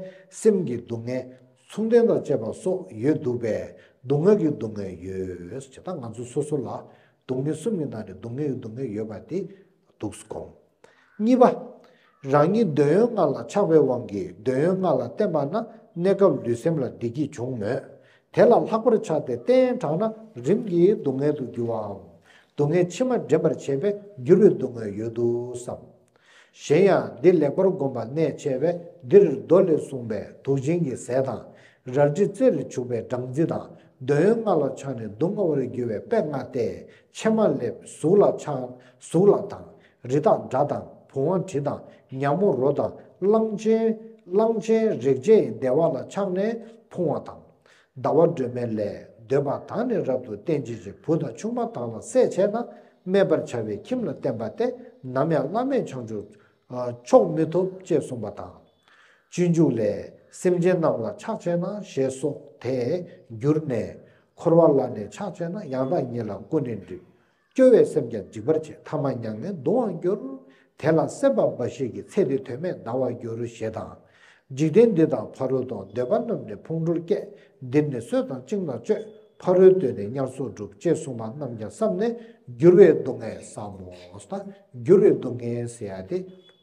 སེམས་ཀྱི་སྡུག་བསྔལ་མཚུངས་ལྡན་དང་བཅས་པ་སོགས་ཡོད་འདུག་པས་སྡུག་བསྔལ་གྱི་སྡུག་བསྔལ་ཡོད་ཅེས། ད་ང་ཚོ་སོ་སོ་ལ་སྡུག་བསྔལ་གསུམ་གྱི་ནང་ནས་སྡུག་བསྔལ་གྱི་སྡུག་བསྔལ་ཡོད་པ་དེ་འདུག་སེ་སྒོམ། གཉིས་པ། རང་ཉིད་འདོད་ཡོན་ལྔ་ལ་ཆགས་པའི་དབང་གིས་འདོད་ཡོན་ལྔ་ལ་བརྟེན་པ་ན་གནས་སྐབས་ལུས་སེམས་ལ་བདེ་སྐྱིད་འབྱུང་མོད། དེ་ལ་ལྷག་པར་ཆགས་ཏེ་གཏན་དྲངས་ན་རིམ་གྱིས་སྡུག་བསྔལ་དུ་འགྱུར་བའམ། སྡུག་བསྔལ་ཕྱི་མ་འདྲེན་པར་བྱེད་པས་འགྱུར་བའི་སྡུག་བསྔལ་ཡོད་དུ་བསམ། གཞན་ཡང་འདི་ལེགས་པར་བསྒོམས་པ་གནད་ཆེ་བས། འདིར་མདོ་ལས་གསུངས་པའི་དུག་ཅན་གྱི་ཟས་དང་། རལ་གྲི་རྩེ་ལ་བྱུག་པའི་སྦྲང་རྩི་དང་། འདོད་ཡོན་ལྔ་ལ་ཆགས་ནས་སྡུག་བསྔལ་བར་འགྱུར་བའི་དཔེ་ལྔ་སྟེ། ཕྱེ་མ་ལེབ། གཟུགས་ལ་ཆགས། གཟུགས་ལ་དང་། རི་དྭགས་འདྲ་དང་། བུང་བ་དྲི་དང་། ཉ་མོ་རོ་དང་། གླང་ཆེན། གླང་ཆེན་རེག་བྱའི་བདེ་བ་ལ་ཆགས་ནས་ཕུང་བ་དང་། ཟླ་བ་སྒྲོན་མེ་ལས། འདོད་པ་དག་ནི་རབ་ཏུ་བསྟེན་བྱེད་ཅིང་། བུ་དང་ཆུང་མ་དག་ལ་སྲས་བྱས་ན། སྨད་པར་བྱ་བའི་ཁྱིམ་ལ་བརྟེན་པ་སྟེ། ནམ་ཡང་བླ་མེད་བྱང་ཆུབ་མཆོག་མི་ཐོབ་ཅེས་གསུངས་པ་དང་། སྤྱོད་འཇུག་ལས། སེམས་ཅན་རྣམས་ལ་ཆགས་བྱས་ན་ཞེས་སོགས་དེས་བསྒྱུར་ནས། འཁོར་བ་ལ་ནི་ཆགས་བྱས་ན། ཡང་དག་ཉིད་ལ་ཀུན་ནས་འགྲིབ། སྐྱོ་བས་སེམས་ཀྱང་འཇིག་པར་བྱེད། ཐ་མ་མྱ་ངན་གདུང་བར་འགྱུར། དེ་ལ་སེམས་པ་འབའ་ཞིག་གིས། ཚེ་འདི་དོན་མེད་འདའ་བར་འགྱུར་ཞེས་དང་། འཇིག་རྟེན་འདི་དང་ཕ་རོལ་ཏུ། འདོད་པ་རྣམས་ནི་ཕུང་འགྲོར་སྐྱེ། འདིར་ནི་གསོད་དང་བཅིངས་དང་གཅོད། ཕ་རོལ་ཏུ་ནི་དམྱལ་སོགས་འགྲུབ། ཅེས་གསུངས་པ་རྣམས་ཀྱང་བསམས་ནས་འགྱུར་བའི་སྡུག་བསྔལ་བསམ་མོ། ད་འགྱུར་བའི་སྡུག་བསྔལ་ཟེར་ཡ་དེ་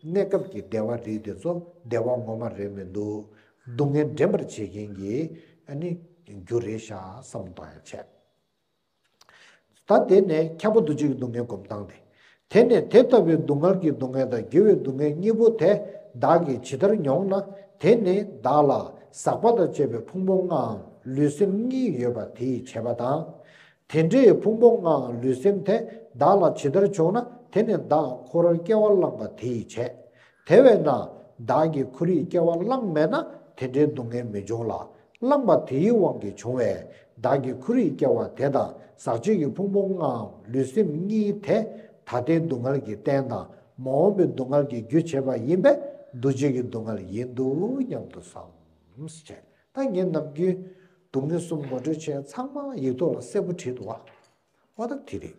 གནས་སྐབས་ཀྱི་བདེ་བ་རིགས་དེ་ཚོ་བདེ་བ་ངོ་མ་རེད་མི་འདུག་སྡུག་བསྔལ་འདྲེན་པར་བྱེད་མཁན་གྱི་ཨ་ནི་རྒྱུ་རེད་ཤག་བསམ་བཏང་ཡ་བྱས། ད་དེ་ནས་ཁྱབ་པ་འདུ་བྱེད་ཀྱི་སྡུག་བསྔལ་སྒོམ་སྟངས་དེ། དེ་ནས་དེ་ལྟ་བུའི་སྡུག་བསྔལ་གྱི་སྡུག་བསྔལ་དང་། འགྱུར་བའི་སྡུག་བསྔལ་གཉིས་པོ་དེ་བདག་གིས་ཇི་ལྟར་མྱོང་ན། དེ་ནི་བདག་ལ་ཟག་པ་དང་བཅས་པའི་ཕུང་པོ་ལྔའམ་ལུས་སེམས་གཉིས་ཡོད་པ་དེ་ཡིས་བྱས་པ་དང་། དེ་འདྲའི་ཕུང་པོ་ལྔའམ་ལུས་སེམས་དེ་བདག་ལ་ཇི་ལྟར་བྱུང་ན། དེ་ནི་བདག་འཁོར་བར་སྐྱེ་བ་བླངས་པ་དེ་ཡིས་བྱས། དེ་བས་ན་བདག་གིས་འཁོར་བའི་སྐྱེ་བ་བླངས་མེད་ན་དེ་འདྲའི་སྡུག་བསྔལ་མི་འབྱུང་ལ། བླངས་པ་དེའི་དབང་གིས་བྱུང་བས། བདག་གིས་འཁོར་བའི་སྐྱེ་བ་དེ་དང་ཟག་བཅས་ཀྱི་ཕུང་པོ་ལྔའམ་ལུས་སེམས་གཉིས་དེ་ད་ལྟའི་སྡུག་བསྔལ་གྱི་རྟེན་དང་མ་འོངས་པའི་སྡུག་བསྔལ་གྱི་རྒྱུ་བྱེད་པ་ཡིན་པས་འདུ་བྱེད་ཀྱི་སྡུག་བསྔལ་ཡིན་འདུག་སྙམ་དུ་བསམ་བྱས། ད་ངས་ནམ་རྒྱུན་སྡུག་བསྔལ་གསུམ་ངོ་སྤྲོད་བྱས་ཚང་མ་ཡིག་ཐོག་ལ་གསལ་པོ་བྲིས་འདུག་བ། འོ་ད་དེ་རེད།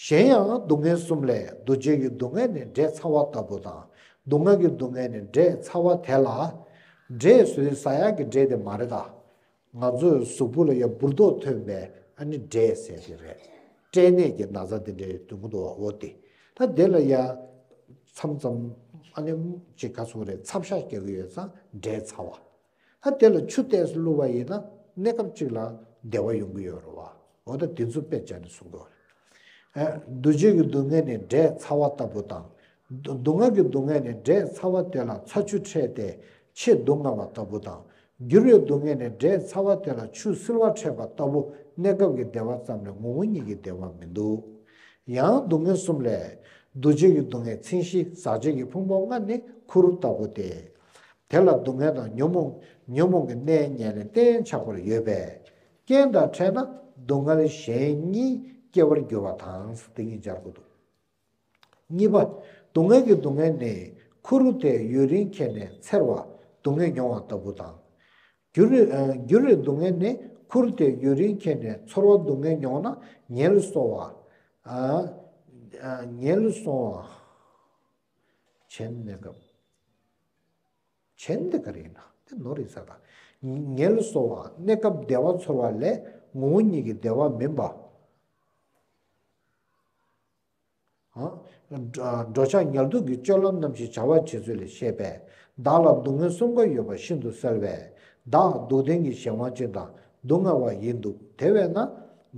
གཞན་ཡང་སྡུག་བསྔལ་གསུམ་ལས་འདུ་བྱེད་ཀྱི་སྡུག་བསྔལ་ནི་འབྲས་ཚ་བ་ལྟ་བུ་དང་། སྡུག་བསྔལ་གྱི་སྡུག་བསྔལ་ནི་འབྲས་ཚ་བ་དེ་ལ། འབྲས་ཟེར་དུས་ཟ་ཡག་གི་འབྲས་དེ་མ་རེད་ད། ང་ཚོའི་གཟུགས་པོ་ལ་ཡ་འབུར་ཏོག་ཐོན་པའི་ཨ་ནི་འབྲས་ཟེར་དེ་རེད། སྐྲན་ནད་ཀྱི་ན་ཚ་དེ་འདྲའི་འདུག་གི་འདུག་བ། འོ་དེ། ད་དེ་ལ་ཡ། མཚམས་མཚམས་ཨ་ནི་ཅིག་ག་ཚོད་རེད། ཚབ་ཤ་རྒྱག་གི་ཡོད་ཙང་འབྲས་ཚ་བ། ཨ་དེ་ལ་ཆུ་ཏོག་ཙམ་བླུགས་པ་ཡིན་ན་གནས་སྐབས་གཅིག་ལ་བདེ་བ་ཡོང་གི་ཡོད་རེད་བ། འོ་ད་དེ་ཚོ་དཔེ་བྱས་ནས་གསུང་དགོས་རེད། ཨ་འདུ་བྱེད་ཀྱི་སྡུག་བསྔལ་ནི་འབྲས་ཚ་བ་ལྟ་བུ་དང་། སྡུག་བསྔལ་གྱི་སྡུག་བསྔལ་ནི་འབྲས་ཚ་བ་དེ་ལ་ཚ་ཆུ་འཕྲད་དེ་ཆེས་སྡུག་བསྔལ་བ་ལྟ་བུ་དང་། འགྱུར་བའི་སྡུག་བསྔལ་ནི་འབྲས་ཚ་བ་དེ་ལ་ཆུ་བསིལ་བ་འཕྲད་པ་ལྟ་བུ་གནས་སྐབས་ཀྱི་བདེ་བ་ཙམ་ལས་ངོ་བོ་ཉིད་ཀྱི་བདེ་བ་མི་འདུག། ཡང་སྡུག་བསྔལ་གསུམ་ལས། འདུ་བྱེད་ཀྱི་སྡུག་བསྔལ་མཚན་གཞི་ཟག་བཅས་ཀྱི་ཕུང་པོ་ལྔ་ནི་ཁུར་ལྟ་བུ་སྟེ། དེ་ལ་སྡུག་བསྔལ་དང་ཉོན་མོངས་ཉོན་མོངས་ཀྱི་གནས་ཉེར་ལེན་གཏན་ཆགས་པར་ཡོད་པས། རྐྱེན་དང་འཕྲད་ན་སྡུག་བསྔལ་གཞན་གཉིས་སྐྱེ་བར་འགྱུར་བ་དང་། དེ་གཉིས་སྦྱར་དགོས་འདུག། གཉིས་པ། སྡུག་བསྔལ་གྱི་སྡུག་བསྔལ་ནི་ཁུར་དེ་ཡུན་རིང་ཁྱེར་ནས་འཚེར་བ་སྡུག་བསྔལ་མྱོང་བ་ལྟ་བུ་དང་། འགྱུར་བའི་ཨ་འགྱུར་བའི་སྡུག་བསྔལ་ནི་ཁུར་དེ་ཡུན་རིང་ཁྱེར་ནས་ཚོར་བ་སྡུག་བསྔལ་མྱོང་ན་ངལ་གསོ་བ། ཨ་ཨ་ངལ་གསོ་བ། བྱེད་གནས་སྐབས། བྱེད་འདི་ག་རེ་ཡིན་ན་དེ་ནོར་ཡིན་ས་དང་། ངལ་གསོ་བ་གནས་སྐབས་བདེ་བ་ཚོར་བ་ལས་ངོ་བོ་ཉིད་ཀྱི་བདེ་བ་མིན་པ། འགྲོ་འགྲོ་འཆག་ཉལ་འདུག་གི་སྤྱོད་ལམ་རྣམ་བཞི་བྱ་བ་བྱེད་ཚུལ་ལས་བཤད་པས། བདག་ལ་སྡུག་བསྔལ་གསུམ་ཀ་ཡོད་པ་ཤིན་ཏུ་གསལ་བས། བདག་སྡུག་བདེན་གྱི་གཞན་དབང་ཅན་དང་སྡུག་བསྔལ་བ་ཡིན་འདུག། དེ་བས་ན་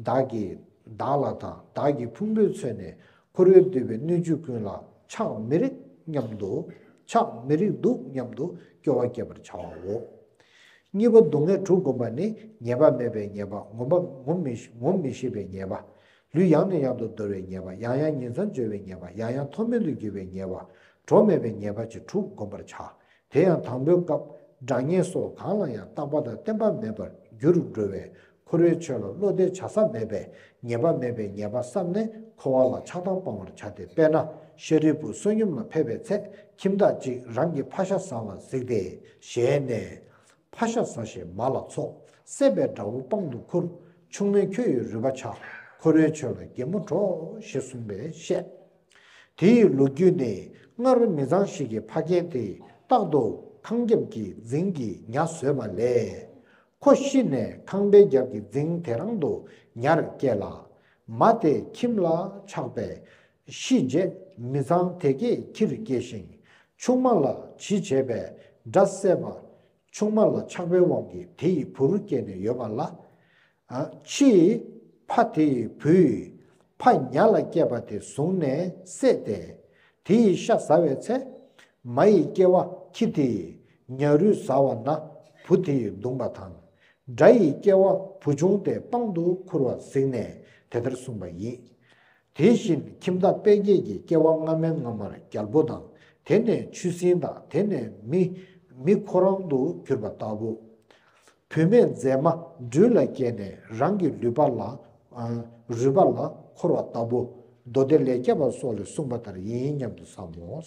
བདག་གིས་བདག་ལ་དང་བདག་གི་ཕུང་པོའི་ཚོད་ནས་འཁོར་བས་བསྡུས་པའི་སྣོད་བཅུད་ཀུན་ལ་ཆགས་མི་རིགས་སྙམ་དུ། ཆགས་མི་རིགས་འདུག་སྙམ་དུ་སྐྱོ་བ་སྐྱེད་པར་བྱའོ། གཉིས་པ་སྡུག་བསྔལ་དྲུག་བསྒོམ་པ་ནི་ཉེས་པ་མེད་པའི་ཉེས་པ། ངོམས་པ་ངོམས་མི་ངོམས་མི་ཤེས་པའི་ཉེས་པ། ལུས་ཡང་ནས་ཡང་དུ་འདོར་བའི་ཉེས་པ། ཡང་ཡང་ཉིང་མཚམས་སྦྱོར་བའི་ཉེས་པ། ཡང་ཡང་མཐོ་དམན་དུ་གྱུར་པའི་ཉེས་པ། གྲོགས་མེད་པའི་ཉེས་པ་བཅས་དྲུག་བསྒོམ་པར་བྱ། དེ་ཡང་དང་པོའི་སྐབས་དགྲ་ཉེ་སོགས་གང་ལ་ཡང་རྟག་པ་དང་བརྟན་པ་མེད་པར་གྱུར་འགྲོ་བས། འཁོར་བའི་ཆོས་ལ་བློ་གཏད་བྱ་ས་མེད་པས། ཉེས་པ་མེད་པའི་ཉེས་པ་བསམས་ནས་འཁོར་བ་ལ་ཆགས་སྡང་སྤང་བར་བྱ་སྟེ། དཔེར་ན་ཤཱ་རིའི་བུས་བསོད་སྙོམས་ལ་ཕེབས་པའི་ཚེ་ཁྱིམ་བདག་ཅིག་རང་གི་ཕ་ཤ་ཟ་བར་གཟིགས་ཏེ་ཞལ་ནས། ཕ་ཤ་ཟ་ཞིང་མ་ལ་ཚོགས། བསད་པའི་དགྲ་བོ་དཔང་དུ་ཁུར། ཆུང་མས་ཁྱོད་ཡི་རུས་པ་འཆའ། འཁོར་བའི་ཆོས་ལ་གད་མོ་བྲོ། ཞེས་གསུངས་པས་བཤད། དེ་ཡི་ལོ་རྒྱུས་ནི། སྔར་མི་ཚང་ཞིག་གི་ཕ་རྒན་དེས་རྟག་ཏུ་ཁང་རྒྱབ་ཀྱི་རྫིང་གི་ཉ་ཟོས་པ་ལས། ཁོ་ཤི་ནས་ཁང་པའི་རྒྱབ་ཀྱི་རྫིང་དེ་རང་དུ་ཉར་སྐྱེས་ལ། མ་དེ་ཁྱིམ་ལ་ཆགས་པས་ཤི་རྗེས་མི་ཚང་དེ་གས་ཁྱིར་སྐྱེས་ཤིང་། ཆུང་མ་ལ་བྱི་བྱས་པས་དགྲ་བསད་པ། ཆུང་མ་ལ་ཆགས་པའི་དབང་གིས་དེ་ཡི་བུར་སྐྱེས་ནས་ཡོད་པ་ལ། ཨ་ཕྱི་ཡི་ཕ་དེ་ཡི་བུས་ཕ་ཉ་ལ་སྐྱེས་པ་དེ་བཟུང་ནས་བསད་དེ། དེ་ཡི་ཤ་ཟ་བའི་ཚེ། མ་ཡི་སྐྱེ་བ་ཁྱི་དེ་ཡི་ཉ་རུས་ཟ་བ་ན་བུ་དེ་ཡིས་བརྡུངས་པ་དང་། དགྲ་ཡི་སྐྱེ་བ་བུ་ཆུང་དེ་དཔང་དུ་ཁུར་བ་གཟིགས་ནས་དེ་ལྟར་གསུངས་པ་ཡིན། དེ་བཞིན་ཁྱིམ་བདག་དཔལ་སྐྱེས་ཀྱི་སྐྱེ་བ་སྔ་མའི་སྔ་མར་རྒྱལ་པོ་དང་། དེ་ནས་ཆུ་སྲིན་དང་། དེ་ནས་མི་མི་ཁོ་རང་དུ་གྱུར་པ་ལྟ་བུ། བུད་མེད་མཛེས་མ་སྦྲུལ་ལ་སྐྱེས་ནས་རང་གི་ལུས་པ་ལ་ཨ་རུས་པ་ལ་འཁོར་བ་ལྟ་བུ། མདོ་སྡེ་ལས་སྐྱེས་པ་སོགས་ལས་གསུངས་པ་ལྟར་ཡིན་སྙམ་དུ་བསམ་མོ།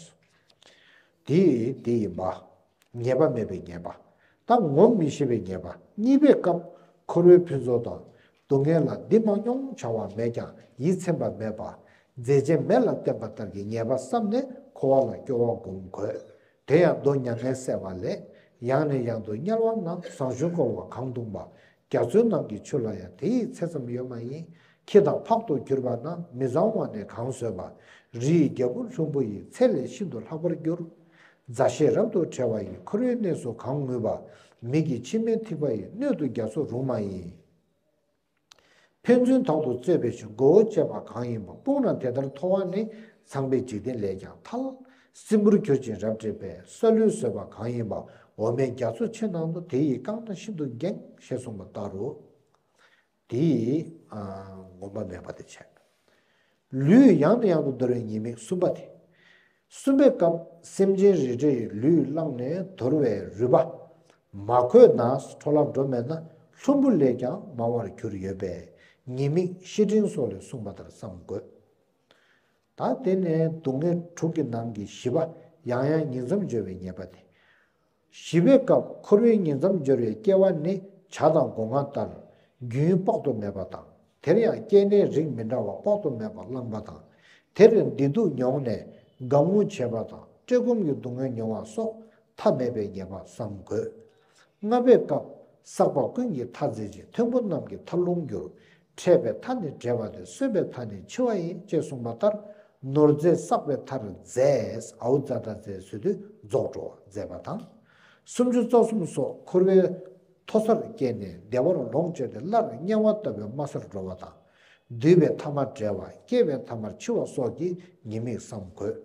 དེ་དེ་ཡིན་པ། ཉེས་པ་མེད་པའི་ཉེས་པ། ད་ངོམས་མི་ཤེས་པའི་ཉེས་པ། གཉིས་པའི་སྐབས་འཁོར་བའི་ཕུན་ཚོགས་དང་། སྡུག་བསྔལ་ལ་འདི་མ་མྱོང་བྱ་བ་མེད་ཀྱང་ཡིད་ཚིམ་པ་མེད་པ། མཛེས་བྱད་མེ་ལ་བརྟེན་པ་ལྟར་གྱི་ཉེས་པ་བསམས་ནས་འཁོར་བ་ལ་སྐྱོ་བ་སྒོམ་དགོས། དེ་ཡང་མདོ་མྱ་ངན་བསལ་བ་ལས། ཡང་ནས་ཡང་དུ་དམྱལ་བ་རྣམས་བཟང་ཞིང་འཁོར་བ་གང་བརྡུངས་པ། རྒྱ་མཚོའི་ནང་གི་ཆུ་ལ་ཡང་དེ་ཡི་ཚད་ཙམ་ཡོད་མ་ཡིན། ཁྱི་དང་ཕག་ཏུ་གྱུར་པ་རྣམས་མི་གཙང་བ་ནི་གང་བཟོད་པ། རི་ཡི་རྒྱལ་པོ་ལྷུན་པོ་ཡི་ཚད་ལས་ཤིན་ཏུ་ལྷག་པར་འགྱུར། མཛའ་བཤེས་རབ་ཏུ་བྲལ་བ་ཡི་འཁོར་བའི་གནས་སུ་གང་ངུས་པ། མིག་གི་མཆི་མའི་ཐིགས་པ་ཡི་སྣོད་དུ་རྒྱ་མཚོ་རུང་མ་ཡིན། ཕན་ཚུན་དག་ཏུ་རྩོད་པའི་ཕྱིར་མགོ་བོ་བཅད་པ་གང་ཡིན་པ། དཔུང་རྣམས་དེ་ལྟར་མཐོ་བ་ནི། ཚངས་པའི་འཇིག་རྟེན་ལས་ཀྱང་ཐལ། སྲིན་བུར་གྱུར་ཅིང་རབ་བསྒྲིབས་པས། སྲ་ལུས་བཟོད་པ་གང་ཡིན་པ། འོ་མའི་རྒྱ་མཚོ་ཆུ་ནང་དུ། དེ་ཡིས་བཀང་ན་ཤིན་ཏུ་འགེངས། ཞེས་གསུངས་པ་ལྟར་རོ། དེ་ཡིས་ཨ་ངོམས་པ་མེད་པ་དེ་བྱས། ལུས་ཡང་ནས་ཡང་དུ་འདོར་བའི་ཉེས་དམིགས་གསུམ་པ་དེ། གསུམ་པའི་སྐབས་སེམས་ཅན་རེ་རེ་ཡི་ལུས་བླངས་ནས་འདོར་བའི་རུས་པ་མ་གོས་ན་འཕྲོ་བརླག་འགྲོ་མེད་ན་ལྷུན་པོ་ལས་ཀྱང་མང་བར་གྱུར་ཡོད་པས་ཉེས་དམིགས་བཤེས་སྤྲིང་སོགས་ལས་གསུངས་པ་ལྟར་བསམ་དགོས། ད་དེ་ནས་སྡུག་བསྔལ་དྲུག་གི་ནང་གི་བཞི་པ་ཡང་ཡང་ཉིང་མཚམས་སྦྱོར་བའི་ཉེས་པ་དེ། བཞི་པའི་སྐབས་འཁོར་བའི་ཉིང་མཚམས་སྦྱོར་བའི་སྐྱེ་བ་ནི་བྱ་དང་སྒོ་ང་ལྟར་རྒྱུན་དཔག་ཏུ་མེད་པ་དང་། དེར་ཡང་སྐྱེ་གནས་རིགས་མི་འདྲ་བ་དཔག་ཏུ་མེད་པ་བླངས་པ་དང་། དེར་བདེ་སྡུག་མྱོང་ནས་དགའ་ངུ་བྱེད་པ་དང་བཀྲེས་སྐོམ་གྱི་སྡུག་བསྔལ་མྱོང་བ་སོགས་མཐའ་མེད་པའི་ཉེས་པ་བསམ་དགོས། ལྔ་པའི་སྐབས་བསགས་པ་ཀུན་གྱི་མཐའ་མཛད་ཅིང་མཐོན་པོ་རྣམས་ཀྱི་མཐའ་ལྷུང་འགྱུར། འཕྲད་པའི་མཐའ་ནི་བྲལ་བ་སྟེ་གསོན་པའི་མཐའ་ནི་འཆི་བ་ཡིན། ཅེས་གསུངས་པ་ལྟར་ ནོར་རྫས་བསགས་པའི་མཐར་རྫས། ཨའུ་ཛ་ད་རྫས་ཟེར་དུས་རྫོགས་འགྲོ་བ་མཛད་པ་དང་། སུམ་ཅུ་རྩ་གསུམ་སོགས་འཁོར་བའི་མཐོ་སར་སྐྱེས་ནས་བདེ་བར་ལོངས་སྤྱོད་དེ་སླར་དམྱལ་བ་ལྟ་བུའི་དམའ་སར་འགྲོ་བ་དང་། འདུས་པའི་ཐ་མ་བྲལ་བ། སྐྱེ་བའི་ཐ་མར་འཆི་བ་སོགས་ཀྱི་ཉེས་དམིགས་སམ་དགོས།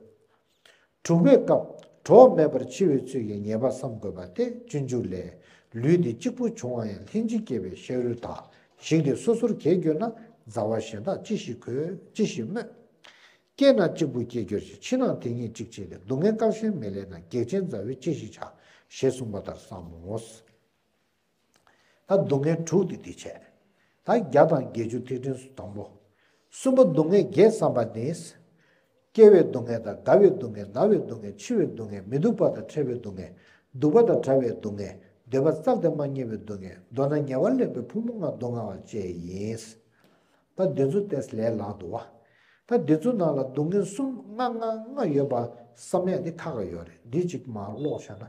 དྲུག་པའི་སྐབས་གྲོགས་མེད་པར་འཆི་བའི་ཚུལ་གྱི་ཉེས་པ་བསམ་དགོས་པ་སྟེ། སྤྱོད་འཇུག་ལས། ལུས་འདི་གཅིག་པུ་འབྱུང་བ་ཡང་། ལྷན་ཅིག་སྐྱེས་པའི་ཤ་ཡུལ་དག། ཞིག་སྟེ་སོ་སོར་གྱེས་གྱུར་ན། མཛའ་བ་གཞན་དག་ཅི་ཞིག་གོས། ཅི་ཞིག་སྨོས། སྐྱེས་ན་གཅིག་པུ་སྐྱེས་གྱུར་ཅིང་། འཆི་ནའང་དེ་ཉིད་གཅིག་བྱས་ཏེ། སྡུག་བསྔལ་སྐལ་གཞན་མི་ལེན་ན། གེགས་ཆེན་མཛའ་བས་ཅི་ཞིག་བྱ། ཞེས་གསུངས་པ་ལྟར་བསམ་མོ། ད་སྡུག་བསྔལ་དྲུག་དེ་འདི་བྱས། ད་བརྒྱ་དང་བརྒྱད་ཅུ་ཐིག་ཕྲེང་དང་པོ། གསུམ་པ་སྡུག་བསྔལ་བརྒྱད་བསམ་པ་ནི། སྐྱེ་བའི་སྡུག་བསྔལ་དང་། རྒ་བའི་སྡུག་བསྔལ། ན་བའི་སྡུག་བསྔལ། འཆི་བའི་སྡུག་བསྔལ། མི་སྡུག་པ་དང་ཕྲད་པའི་སྡུག་བསྔལ། སྡུག་པ་དང་བྲལ་བའི་སྡུག་བསྔལ། འདོད་པ་བཙལ་ཏེ་མ་རྙེད་པའི་སྡུག་བསྔལ། མདོར་ན་ཉེ་བར་ལེན་པའི་ཕུང་པོ་ལྔ་སྡུག་བསྔལ་བ་བཅས་ཡིན། ད་འདི་ཚོ་ཏོག་ཙམ་ལས་སླ་འདུག་བ། ད་འདི་ཚོ་ནང་ལ་སྡུག་བསྔལ་གསུམ་ལྔ་ལྔ་ལྔ་ཡོད་པ་བསམ་ཡ་འདི་ཁག་ཡོད་རེད། འདི་གཅིག་མར་ཀློག་བཞག་ན།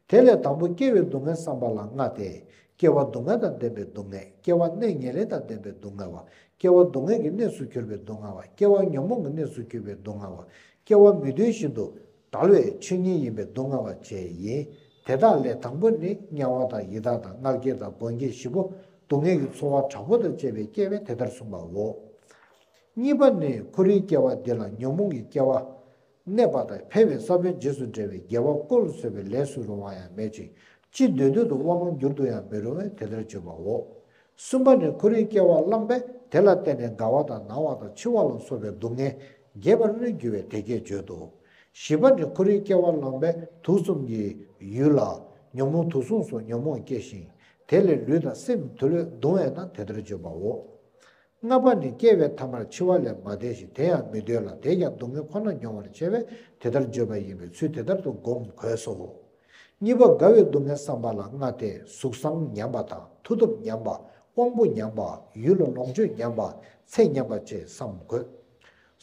དེ་ལས་དང་པོ་སྐྱེ་བའི་སྡུག་བསྔལ་བསམ་པ་ལ་ལྔ་སྟེ། སྐྱེ་བ་སྡུག་བསྔལ་དང་ལྡན་པའི་སྡུག་བསྔལ། སྐྱེ་བ་གནས་ངན་ལེན་དང་ལྡན་པའི་སྡུག་བསྔལ་བ། སྐྱེ་བ་སྡུག་བསྔལ་གྱི་གནས་སུ་གྱུར་པའི་སྡུག་བསྔལ་བ། སྐྱེ་བ་ཉོན་མོངས་ཀྱི་གནས་སུ་གྱུར་པའི་སྡུག་བསྔལ་བ། སྐྱེ་བ་མི་འདོད་བཞིན་དུ་བྲལ་བའི་ཆོས་ཉིད་ཡིན་པའི་སྡུག་བསྔལ་བ་བཅས་ཡིན། དེ་དག་ལས་དང་པོ་ནི་དམྱལ་བ་དང་ཡི་དྭགས་དང་མངལ་སྐྱེས་དང་སྒོ་འགྱེད་བཞི་པོ། སྡུག་བསྔལ་གྱི་ཚོར་བ་དྲག་པོ་དང་བཅས་པས་བསྐྱེད་པས་དེ་ལྟར་གསུངས་པའོ། གཉིས་པ་ནི་འཁོར་བའི་སྐྱེ་བ་འདི་ལ་ཉོན་མོངས་ཀྱི་སྐྱེ་བ་གནས་པ་དང་ཕལ་པའི་ས་བོན་རྗེས་སུ་འབྲེལ་བའི་དགེ་བ་ཀུན་ལ་སོགས་པའི་ལས་སུ་རུང་བ་ཡང་མེད་ཅིང་། ཅི་འདོད་འདོད་དུ་དབང་བསྒྱུར་དུ་ཡང་མི་རུང་བས་དེ་ལྟར་བརྗོད་པའོ། གསུམ་པ་ནི་འཁོར་བའི་སྐྱེ་བ་བླངས་པས་དེ་ལ་བརྟེན་ནས་རྒ་བ་དང་ན་བ་དང་འཆི་བ་ལ་སོགས་པའི་སྡུག་བསྔལ་རྒྱས་པར་འགྱུར་བས་དེ་སྐད་བརྗོད་དོ། བཞི་པ་ནི་འཁོར་བའི་སྐྱེ་བ་བླངས་པས་དུག་གསུམ་གྱི་ཡུལ་ལ་ཉོན་མོངས་དུག་གསུམ་སོགས་ཉོན་མོངས་སྐྱེ་ཞིང་། དེ་ལས་ལུས་དང་སེམས་མི་ཐུལ་བས་གདུང་བས་ན་དེ་ལྟར་བརྗོད་པའོ། ལྔ་པ་ནི་སྐྱེ་བའི་ཐ་མར་འཆི་བ་ལས་མ་འདས་ཤིང་དེ་ཡང་མི་འདོད་ལ་དེས་ཀྱང་སྡུག་བསྔལ་ཁོ་ན་མྱོང་བར་བྱེད་པས་དེ་ལྟར་བརྗོད་པ་ཡིན་པས་ཚུལ་དེ་ལྟར་དུ་སྒོམ་དགོས་སོ། གཉིས་པ་རྒ་བའི་སྡུག་བསྔལ་བསམ་པ་ལ་ལྔ་སྟེ། གཟུགས་བཟང་ཉམས་པ་དང་། མཐུ་སྟོབས་ཉམས་པ། དབང་པོ་ཉམས་པ། ཡུལ་ལ་ལོངས་སྤྱོད་ཉམས་པ། ཚེ་ཉམས་པ་བཅས་བསམ་དགོས།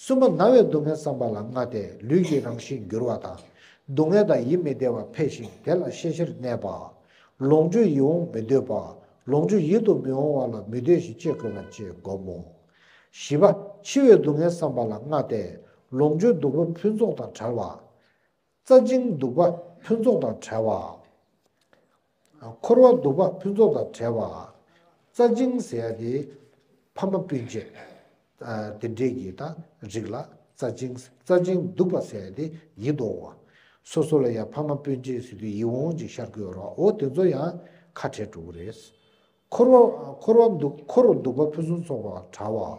གསུམ་པ་ན་བའི་སྡུག་བསྔལ་བསམ་པ་ལ་ལྔ་སྟེ། ལུས་ཀྱི་རང་བཞིན་འགྱུར་བ་དང་། སྡུག་བསྔལ་དང་ཡིད་མི་བདེ་བ་འཕེལ་ཞིང་དེ་ལ་ཤེས་བྱར་གནས་པ། ལོངས་སྤྱོད་ཡིད་འོང་མི་འདོད་པ། ལོངས་སྤྱོད་ཡིད་དུ་མི་འོང་བ་ལ་མི་འདོད་ཞིང་ཅི་དགོས་པ་བཅས་བསྒོམ་མོ། བཞི་པ། འཆི་བའི་སྡུག་བསྔལ་བསམ་པ་ལ་ལྔ་སྟེ། ལོངས་སྤྱོད་སྡུག་པ་ཕུན་ཚོགས་དང་བྲལ་བ། རྩ་འཇིང་སྡུག་པ་ཕུན་ཚོགས་དང་བྲལ་བ། འཁོར་བ་སྡུག་པ་ཕུན་ཚོགས་དང་བྲལ་བ། རྩ་འཇིང་ཟེར་ཡ་དེ་ཕ་མ་སྤུན་མཆེད། ཨ། དེ་འདྲས་ཀྱི་ད་རིགས་ལ་རྩ་འཇིང་། རྩ་འཇིང་སྡུག་པ་ཟེར་ཡ་དེ་ཡིད་དུ་འོང་བ། སོ་སོ་ལ་ཡང་ཕ་མ་སྤུན་མཆེད་ཟེར་དུས་ཡིད་འོང་ཅིག་ཤར་གྱི་ཡོད་རེད་བ། འོ་དེ་ཚོ་ཡང་ཁ་བྲལ་འགྲོ་གི་རེད། འཁོར་བ། འཁོར་བ་སྡུག་འཁོར་བ་སྡུག་པ་ཕུན་སུམ་ཚོགས་པ་བྲལ་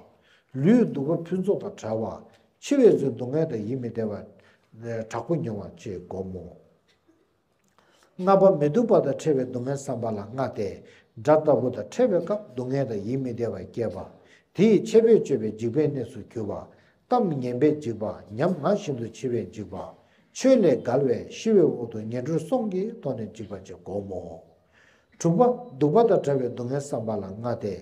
བ། ལུས་སྡུག་པ་ཕུན་ཚོགས་དང་བྲལ་བ། འཆི་བའི་ཚེ་སྡུག་བསྔལ་དང་ཡིད་མི་བདེ་བ་དྲག་པོ་མྱོང་བ་བཅས་བསྒོམ་མོ། ལྔ་པ་མི་སྡུག་པ་དང་ཕྲད་པའི་སྡུག་བསྔལ་བསམ་པ་ལ་ལྔ་སྟེ། དགྲ་ལྟ་བུ་དང་ཕྲད་པའི་སྐབས་སྡུག་བསྔལ་དང་ཡིད་མི་བདེ་བ་སྐྱེས་པ། དེ་ཡི་ཆད་པས་གཅོད་པའི་འཇིགས་པའི་གནས་སུ་གྱུར་པ། གཏམ་ངན་པའི་འཇིགས་པ། ཉམ་ང་བཞིན་དུ་འཆི་བའི་འཇིགས་པ། ཆོས་ལས་འགལ་བས་ཤི་བའི་འོག་ཏུ་ངན་འགྲོར་སོང་གི་ཐོག་ནས་འཇིགས་པ་བཅས་བསྒོམ་མོ། དྲུག་པ་སྡུག་པ་དང་བྲལ་བའི་སྡུག་བསྔལ་བསམ་པ་ལ་ལྔ་སྟེ།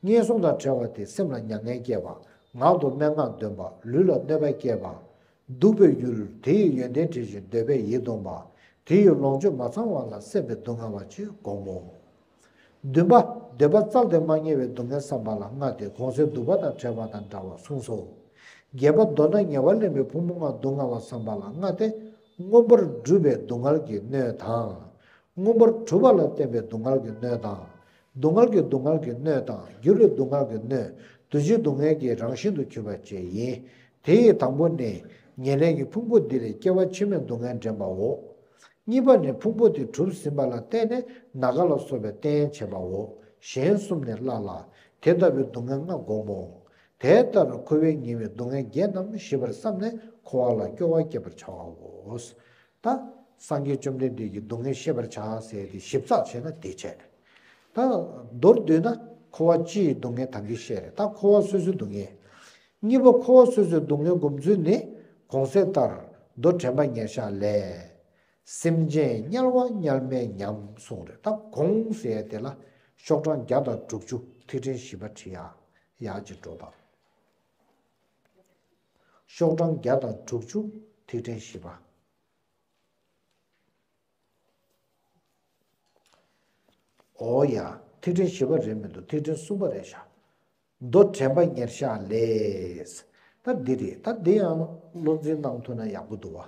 ངན་སོང་དང་བྲལ་བ་སྟེ་སེམས་ལ་མྱ་ངན་སྐྱེས་པ། ངག་ཏུ་སྨྲེ་སྔགས་འདོན་པ། ལུས་ལ་གནོད་པ་སྐྱེས་པ། སྡུག་པའི་ཡུལ་དེ་ཡི་ཡོན་ཏན་དྲན་ཞིང་འདོད་པས་ཡིད་གདུང་བ། དེ་ཡི་ལོངས་སྤྱོད་མ་ཚང་བ་ལ་སྲེད་པའི་སྡུག་བསྔལ་བ་བཅས་བསྒོམ་མོ། བདུན་པ། འདོད་པ་བཙལ་ཏེ་མ་རྙེད་པའི་སྡུག་བསྔལ་བསམ་པ་ལ་ལྔ་སྟེ། གོང་གསལ་སྡུག་པ་དང་བྲལ་བ་དང་འདྲ་བ་གསུངས་སོ། བརྒྱད་པ། མདོར་ན་ཉེ་བར་ལེན་པའི་ཕུང་པོ་ལྔ་སྡུག་བསྔལ་བ་བསམ་པ་ལ་ལྔ་སྟེ། མངོན་པར་སྒྲུབ་པའི་སྡུག་བསྔལ་གྱི་སྣོད་དང་། མངོན་པར་གྲུབ་པ་ལ་བརྟེན་པའི་སྡུག་བསྔལ་གྱི་སྣོད་དང་། སྡུག་བསྔལ་གྱི་སྡུག་བསྔལ་གྱི་སྣོད་དང་། འགྱུར་བའི་སྡུག་བསྔལ་གྱི་སྣོད། འདུ་བྱེད་སྡུག་བསྔལ་གྱི་རང་བཞིན་དུ་གྱུར་པ་བཅས་ཡིན། དེ་ཡི་དང་པོ་ནི། ཉེར་ལེན་གྱི་ཕུང་པོ་འདི་ལས་སྐྱེ་བ་ཕྱི་མའི་སྡུག་བསྔལ་འདྲེན་པའོ། གཉིས་པ་ནི། ཕུང་པོ་དེ་གྲུབ་ཟིན་པ་ལ་བརྟེན་ནས་ན་རྒ་ལ་སོགས་པའི་རྟེན་བྱེད་པའོ། གཞན་གསུམ་ནི་སླ་ལ། དེ་ལྟ་བུའི་སྡུག་བསྔལ་ལྔ་བསྒོམ་མོ། དེ་ལྟར་འཁོར་བའི་ཉེ་བའི་སྡུག་བསྔལ་བརྒྱད་རྣམས་ཞི་བར་བསམས་ནས་འཁོར་བ་ལ་སྐྱོ་བ་བསྐྱེད་པར་བྱའོ། ད་སངས་རྒྱས་བཅོམ་ལྡན་འདས་ཀྱིས་སྡུག་བསྔལ་ཤེས་པར་བྱ་ཟེར་ཏེ་ཞིབ་ཚགས་བྱས་ན་དེ་བྱས། ད་མདོར་བསྡུས་ན་འཁོར་བ་སྤྱིའི་སྡུག་བསྔལ་ད་གིན་བཤད་རེད། ད་འཁོར་བ་སོ་སོའི་སྡུག་བསྔལ། གཉིས་པ། འཁོར་བ་སོ་སོའི་སྡུག་བསྔལ་སྒོམ་ཚུལ་ནི། གོང་གསལ་ལྟར་མདོ་དྲན་པ་ཉེར་བཞག་ལས། སེམས་ཅན་དམྱལ་བ་དམྱལ་མེ་ཉམས་གསུངས་རེད། ད་གོང་ཟེར་ཡ་དེ་ལ་ཤོག་གྲངས་བརྒྱ་དང་དྲུག་ཅུ་ཐིག་ཕྲེང་བཞི་པ་བྲིས་ཡ། ཡག་ཅིག་འགྲོ་དང་། ཤོག་གྲངས་བརྒྱ་དང་དྲུག་ཅུ་ཐིག་ཕྲེང་བཞི་པ། ཨོ་ཡ། ཐིག་ཕྲེང་བཞི་པ་རེད་མི་འདུག་ཐིག་ཕྲེང་གསུམ་པ་རེད་ཤག་མདོ་དྲན་པ་ཉེར་བཞག་ལས། ད་འདི་རེད། ད་འདི་ཡང་བློ་འཛིན་གནང་ཐུབ་ན་ཡག་པོ་འདུག་བ།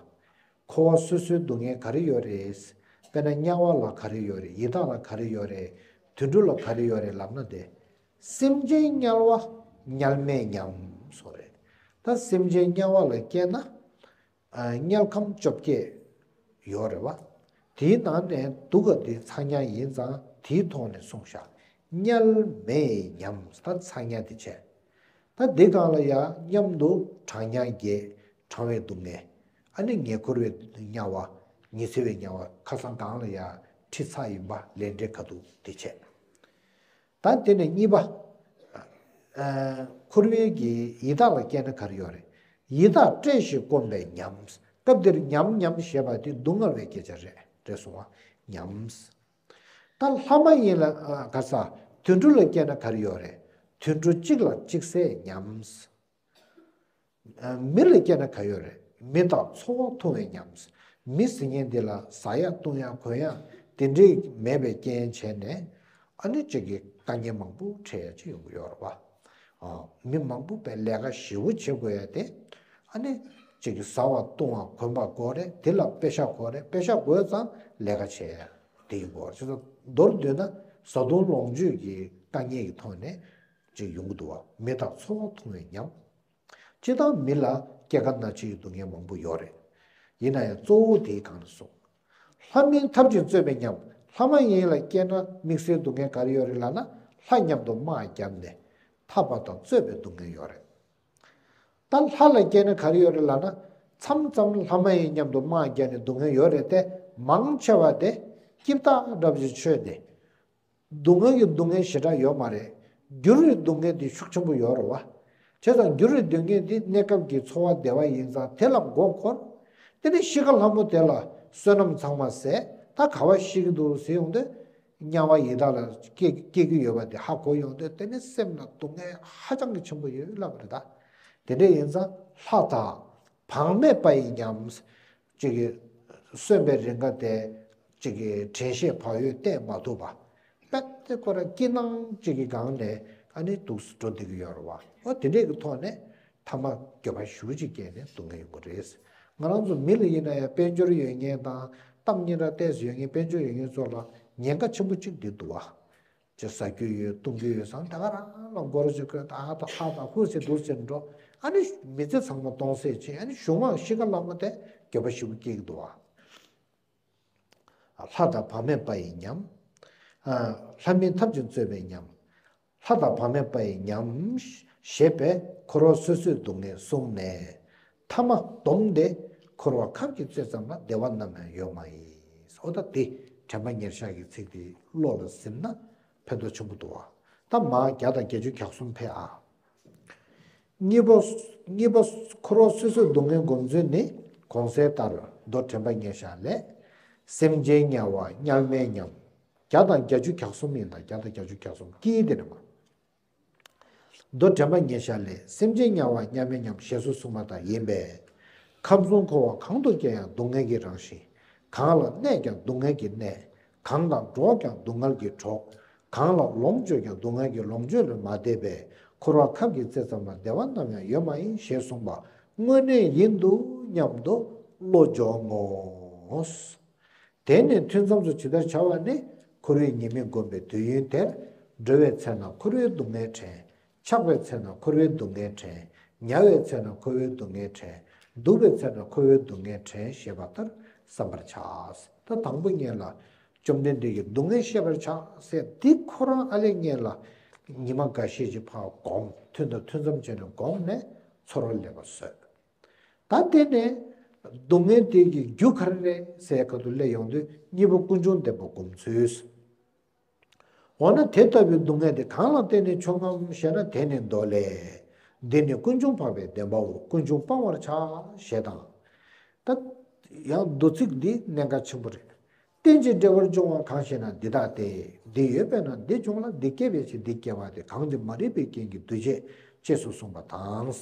འཁོར་བ་སོ་སོའི་སྡུག་བསྔལ་ག་རེ་ཡོད་རེད། དཔེར་ན་དམྱལ་བ་ལ་ག་རེ་ཡོད་རེད། ཡི་དྭགས་ལ་ག་རེ་ཡོད་རེད། དུད་འགྲོ་ལ་ག་རེ་ཡོད་རེད་ལབ་ན། དེ་སེམས་ཅན་དམྱལ་བ་དམྱལ་མེ་ཉམས་སོ་རེད། ད་སེམས་ཅན་དམྱལ་བ་ལ་སྐྱེས་ན། ཨ། དམྱལ་ཁམས་བཅོ་བརྒྱད་ཡོད་རེད་བ། དེའི་ནང་ནས་སྡུག་ག་དེ་ཚ་དམྱལ་ཡིན་ཙང་དེའི་ཐོག་ནས་གསུངས་ཤག་དམྱལ་མེ་ཉམས། ད་ཚ་དམྱལ་དེ་བྱས། ད་འདི་སྒང་ལ་ཡང་མཉམ་དུ་གྲང་དམྱལ་བརྒྱད། གྲང་བའི་སྡུག་བསྔལ། ཨ་ནི་ཉེ་འཁོར་བའི་དམྱལ་བ། ཉི་ཚེ་བའི་དམྱལ་བ། ཁ་སང་སྒང་ལ་ཡང་ཁྲི་ཚ་ཡིན་པ་ལས་འབྲས་ཁ་ཐུག་དེ་བྱས། ད་དེ་ནས་གཉིས་པ། ཨ། འཁོར་བའི་གི་ཡི་དྭགས་ལ་སྐྱེས་ན་ག་རེ་ཡོད་རེད། ཡི་དྭགས་བཀྲེས་ཤིང་སྐོམ་པས་ཉམས། སྐབས་འདིར་ཉམས་ཉམས་ཞེས་པ་དེ་སྡུག་བསྔལ་བའི་སྐད་ཆ་རེད། རེད་སོང་བ། ཉམས། ད་ལྷ་མ་ཡིན་ལ། ཨ། ག་ས། དུད་འགྲོ་ལ་སྐྱེས་ན་ག་རེ་ཡོད་རེད། དུད་འགྲོ་གཅིག་ལ་གཅིག་བསད་ཉམས། ཨ། མི་ལ་སྐྱེས་ན་ག་ཡོད་རེད། མི་དག་འཚོ་བ་ཐུང་བས་ཉམས། མི་ཟེར་མཁན་འདི་ལ་ཟ་ཡག་བཏུང་ཡག་གོན་ཡག་དེ་འདྲས་མེད་པའི་རྐྱེན་བྱས་ནས། ཨ་ནི་གཅིག་གི་དཀའ་ངལ་མང་པོ་འཕྲད་ཡག་ཅིག་ཡོང་གི་ཡོད་རེད་བ། ཨ། མི་མང་པོ་པའི་ལས་ཀ་ཞེ་པོ་བྱེད་དགོས་ཡག་དེ། ཨ་ནི་གཅིག་གི་ཟ་བ་བཏུང་བ་གོན་པ་དགོས་རེད། དེ་ལ་པེ་ཤག་དགོས་རེད། པེ་ཤག་དགོས་ཙང་ལས་ཀ་བྱེད་ཡག་དེ་ཡིན་དགོས་རེད། བྱས་ཙང་མདོར་བསྡུས་ན་བཟའ་བཏུང་ལོངས་སྤྱོད་ཀྱི་དཀའ་ངལ་གྱི་ཐོག་ནས་ཅིག་ཡོང་གི་འདུག་བ། མི་དག་འཚོ་བ་ཐུང་བས་ཉམས། སྤྱིར་བཏང་མི་ལ་སྐྱེ་རྒ་ན་འཆི་ཡི་སྡུག་བསྔལ་མང་པོ་ཡོད་རེད། ཡིན་ན་ཡང་གཙོ་བོ་དེའི་སྒང་ལ་སོང་། ལྷ་མིན་ཐབས་ཀྱིས་གཙོས་པའི་ཉམས། ལྷ་མ་ཡིན་ལ་སྐྱེས་ན་དམིགས་བསལ་སྡུག་བསྔལ་ག་རེ་ཡོད་རེད་ལབ་ན། ལྷ་མཉམ་དུ་དམག་བརྒྱབ་ནས་འཐབ་པ་དང་རྩོད་པའི་སྡུག་བསྔལ་ཡོད་རེད། ད་ལྷ་ལ་སྐྱེས་ན་ག་རེ་ཡོད་རེད་ལབ་ན། མཚམས་མཚམས་ལྷ་མ་ཡིན་མཉམ་དུ་དམག་བརྒྱབ་ནས་སྡུག་བསྔལ་ཡོད་རེད་དེ། མང་ཆེ་བ་དེ་སྐྱིད་རྟགས་འདྲ་པོ་ཞིག་ཆོད་དེ། སྡུག་བསྔལ་གྱི་སྡུག་བསྔལ་ཞེ་དྲག་ཡོད་མ་རེད། འགྱུར་བའི་སྡུག་བསྔལ་དེ་ཤུགས་ཆེན་པོ་ཡོད་རེད་བ། བྱས་ཙང་འགྱུར་བའི་སྡུག་བསྔལ་དེ་གནས་སྐབས་ཀྱི་འཚོ་བ་བདེ་བ་ཡིན་ཙང་དེ་ལ་མགོ་འཁོར། དེ་ནས་ཤི་ཁ་ལྷ་མོ་དེ་ལ་བསོད་ནམས་ཚང་མ་ཟད། ད་ག་བ་ཤི་གི་འདུག་ཟེར་ཡོང་དུས། དམྱལ་བ་ཡི་དྭགས་ལ་སྐྱེ་སྐྱེ་གི་ཡོད་པ་དེ་ཧ་གོ་ཡོང་དུས། དེ་ནས་སེམས་ལ་སྡུག་བསྔལ་ཧ་ཅང་གི་ཆེན་པོ་ཡོད་ལབ་པ་རེད་ད། དེ་འདྲ་ཡིན་ཙང་ལྷ་དང་བག་མེད་པ་ཡི་ཉམས། གཅིག་གིས་གསོན་པའི་རིང་ག་དེ་གཅིག་གིས་དྲན་ཤེས་བག་ཡོད་གཏད་མ་ཐུབ་པ། དཔེ་དེ་ཁོ་རང་སྐྱིད་སྣང་གཅིག་གི་སྒང་ནས་ཨ་ནི་འདུག་སེ་འགྲོ་བསྡད་ཀྱི་ཡོད་རེད་བ། འོ་དེ་འདྲས་ཀྱི་ཐོག་ནས་ཐ་མ་འགྱོད་པ་ཞེ་པོ་ཅིག་སྐྱེས་ནས་སྡུག་བསྔལ་ཡོང་གི་རེད། ང་རང་ཚོ་མི་ལ་ཡིན་ན་ཡང་དཔལ་འབྱོར་ཡོད་མཁན་དང་གཏམ་སྙན་གྲགས་ཏོག་ཙམ་ཡོད་མཁན། དཔལ་འབྱོར་ཡོད་མཁན་ཚོ་ལ་ཉེན་ཁ་ཆེན་པོ་གཅིག་འདི་འདུག་བ། ཅིག་ཟ་རྒྱུ་ཡོད་བཏུང་རྒྱུ་ཡོད་ཙང་ད་ག་རང་ལ་མགོ་རུ་ཅིག་བསྐོན། ད་ཧ་ད་ཧ་ད་ཧུ་ཟེར་འདུག་ཟེར་འགྲོ། ཨ་ནི་མི་ཚེ་ཚང་མ་སྟོང་ཟད་ཕྱིན། ཨ་ནི་གཞུག་མ་ཤི་ཁ་ལྷ་མོ་དེ་འགྱོད་པ་ཞེ་པོ་སྐྱེ་གི་འདུག་བ། ལྷ་དང་བག་མེད་པ་ཡི་ཉམས། ལྷ་མིན་ཐབས་ཀྱིས་གཙོས་པའི་ཉམས། ལྷ་དང་བག་མེད་པ་ཡི་ཉམས། ཞེས་པས་འཁོར་བ་སོ་སོའི་སྡུག་བསྔལ་གསུངས་ནས། ཐ་མ་སྡོམ་སྟེ་འཁོར་བ་ཁམས་ཀྱི་རྩེ་ཙམ་ལ་བདེ་བ་ནམ་ཡང་ཡོད་མ་ཡིན། འོ་ད་དེ་དྲན་པ་ཉེར་བཞག་གི་ཚིག་དེ་བློ་ལ་ཟིན་ན་ཕན་ཐོགས་ཆེན་པོ་འདུག་བ། ད་མ་བརྒྱ་དང་བརྒྱད་ཅུ་གྱ་གསུམ་ཕེབས་ཨ། གཉིས་པ། གཉིས་པ། འཁོར་བ་སོ་སོའི་སྡུག་བསྔལ་སྒོམ་ཚུལ་ནི། གོང་གསལ་ལྟར་མདོ་དྲན་པ་ཉེར་བཞག་ལས། སེམས་ཅན་དམྱལ་བ་དམྱལ་མེ་ཉམས། བརྒྱ་དང་བརྒྱད་ཅུ་གྱ་གསུམ་ཡིན་ད། བརྒྱ་དང་བརྒྱད་ཅུ་གྱ་གསུམ་དཀྱིལ་དེ་རེད་མ། མདོ་དྲན་པ་ཉེར་བཞག་ལས། སེམས་ཅན་དམྱལ་བ་དམྱལ་མེ་ཉམས། ཞེས་སོགས་གསུངས་པ་ལྟར་ཡིན་པས། ཁམས་གསུམ་འཁོར་བ་གང་དུ་སྐྱེ་ཡང་སྡུག་བསྔལ་གྱི་རང་བཞིན། གང་ལ་གནས་ཀྱང་སྡུག་བསྔལ་གྱི་གནས། གང་དང་འགྲོགས་ཀྱང་སྡུག་བསྔལ་གྱི་གྲོགས། གང་ལ་ལོངས་སྤྱོད་ཀྱང་སྡུག་བསྔལ་གྱི་ལོངས་སྤྱོད་ལས་མ་འདས་པས། འཁོར་བ་ཁམས་ཀྱི་རྩེ་ཙམ་ལ་བདེ་བ་ནམ་ཡང་ཡོད་མ་ཡིན། ཞེས་གསུངས་པ་དངོས་གནས་ཡིན་འདུག་སྙམ་དུ་བློ་སྦྱོང་ངོ་། དེ་ནས་ཐུན་མཚམས་སུ་ཇི་ལྟར་བྱ་བ་ནི། འཁོར་བའི་ཉེས་དམིགས་བསྒོམ་པའི་དུས་ཡུན་དེར། སྒྲོལ་བའི་ཚེ་ན་འཁོར་བའི་སྡུག་བསྔལ་དྲན། ཆགས་པའི་ཚེ་ན་འཁོར་བའི་སྡུག་བསྔལ་དྲན། དམྱལ་བའི་ཚེ་ན་འཁོར་བའི་སྡུག་བསྔལ་དྲན། འདུག་པའི་ཚེ་ན་འཁོར་བའི་སྡུག་བསྔལ་དྲན། ཞེས་པ་ལྟར་བསམ་པར་བྱ། ད་དང་པོ་ཉིད་ལ་བཅོམ་ལྡན་འདས་ཀྱིས་སྡུག་བསྔལ་ཤེས་པར་བྱ་ཟེར་འདི་ཁོ་རང་ཨ་ལས་ཉིད་ལ་ཉི་མ་འགའ་ཤས་ཅིག་ཕར་བསྒོམ། ཐུན་དང་ཐུན་མཚམས་བྱས་ནས་བསྒོམས་ནས་ཚོར་བ་སླེབས་པ་བཟོས། ད་དེ་ནས་སྡུག་བསྔལ་དེ་གི་རྒྱུ་ག་རེ་རེད་ཟེར་ཁ་ཐུག་སླེབས་ཡོང་དུས། གཉིས་པ་ཀུན་འབྱུང་བདེན་པ་སྒོམ་ཚུལ། འོ་ན་དེ་ལྟ་བུའི་སྡུག་བསྔལ་དེ་གང་ལ་བརྟེན་ནས་བྱུང་ངམ་ཞེ་ན། དེ་ནི་མདོ་ལས། འདི་ནི་ཀུན་འབྱུང་འཕགས་པའི་བདེན་པའོ། ཀུན་འབྱུང་སྤང་བར་བྱ། ཞེས་དང་། ད་ཡང་མདོ་ཚིག་འདི་གནད་འགག་ཆེན་པོ་རེད། རྟེན་ཅིང་འབྲེལ་བར་འབྱུང་བ་གང་ཞེ་ན། འདི་ལྟ་སྟེ། འདི་ཡོད་པས་ན་འདི་འབྱུང་ལ། འདི་སྐྱེ་བའི་ཕྱིར་འདི་སྐྱེ་བ་སྟེ། གང་འདི་མ་རིག་པའི་རྐྱེན་གྱིས་འདུ་བྱེད། ཅེས་སུ་གསུངས་པ་དང་།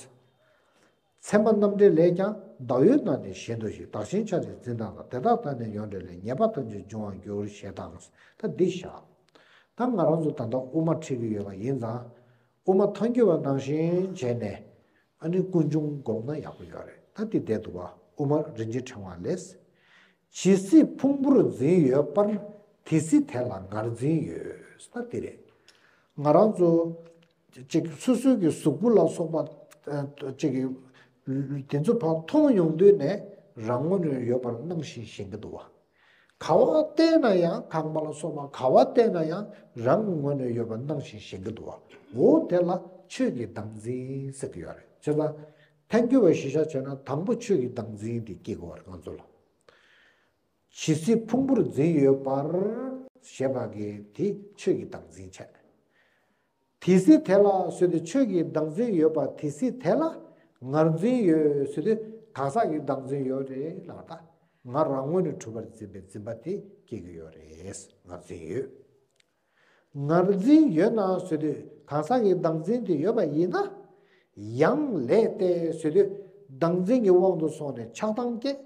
ཚད་མ་རྣམ་འགྲེལ་ལས་ཀྱང་། བདག་ཡོད་ན་ནི་གཞན་དུ་ཞིག་བདག་གཞན་ཆ་ནས་འཛིན་སྟངས་དང་། དེ་དག་ལྟ་ནས་ཡོངས་འབྲེལ་ལས། ཉེས་པ་ཐམས་ཅད་འབྱུང་བར་འགྱུར། ཞེས་དང་། ད་འདི་བཞག་ད་ང་རང་ཚོ་ད་ལྟ་དབུ་མ་ཁྲིད་ཀྱི་ཡོད་པ་ཡིན་ཙང་། དབུ་མ་ཐལ་འགྱུར་བ་ནང་བཞིན་བྱས་ནས། ཨ་ནི་ཀུན་འབྱུང་སྒོམ་ན་ཡག་པོ་ཡོད་རེད། ད་དེ་བསྡད་འདུག་བ། དབུ་མ་རིན་ཆེན་ཕྲེང་བ་ལས། ཇི་སྲིད་ཕུང་པོར་འཛིན་ཡོད་པར། དེ་སྲིད་དེ་ལ་ངར་འཛིན་ཡོད། ད་དེ་རེད། ང་རང་ཚོ་ཅིག་སོ་སོའི་གི་གཟུགས་པོ་ལ་སོགས་པ་ཅིག་གི་དེ་ཚོ་ཕར་མཐོང་ཡོང་དུས་ནས་རང་ངོས་ནས་ཡོད་པར་སྣང་ཞིང་ཞེན་གྱི་འདུག་བ། ག་བ་བལྟས་ན་ཡང་རྐང་པ་ལ་སོགས་པ་ག་བ་བལྟས་ན་ཡང་རང་གི་ངོས་ནས་ཡོད་པར་སྣང་ཞིང་ཞེན་གྱི་འདུག་བ། འོ་དེ་ལ་ཆོས་ཀྱི་བདག་འཛིན་ཟེར་གྱི་ཡོད་རེད། བྱས་ཙང་ཐལ་འགྱུར་བའི་གཞིར་བཞག་བྱས་ན་དང་པོ་ཆོས་ཀྱི་བདག་འཛིན་དེ་སྐྱེ་དགོས་པ་རེད་ང་ཚོ་ལ། ཇི་སྲིད་ཕུང་པོར་འཛིན་ཡོད་པར་ཞེས་པ་གི་དེ་ཆོས་ཀྱི་བདག་འཛིན་བྱས། དེ་སྲིད་དེ་ལ་ཟེར་དུས་ཆོས་ཀྱི་བདག་འཛིན་ཡོད་པ་དེ་སྲིད་དེ་ལ་ངར་འཛིན་ཡོད་ཟེར་དུས་གང་ཟག་གི་བདག་འཛིན་ཡོད་རེད་ལབ་པ་ད། ང་རང་ངོས་ནས་གྲུབ་པར་འཛིན་པའི་འཛིན་པ་དེ་སྐྱེ་གི་ཡོད་རེད། ངར་འཛིན་ཡོད། ངར་འཛིན་ཡོད་ན་ཟེར་དུས་གང་ཟག་གི་བདག་འཛིན་དེ་ཡོད་པ་ཡིན་ན། ཡང་ལས་ཏེ་ཟེར་དུས་བདག་འཛིན་གྱི་དབང་དུ་སོང་ནས་ཆགས་སྡང་སྐྱེ།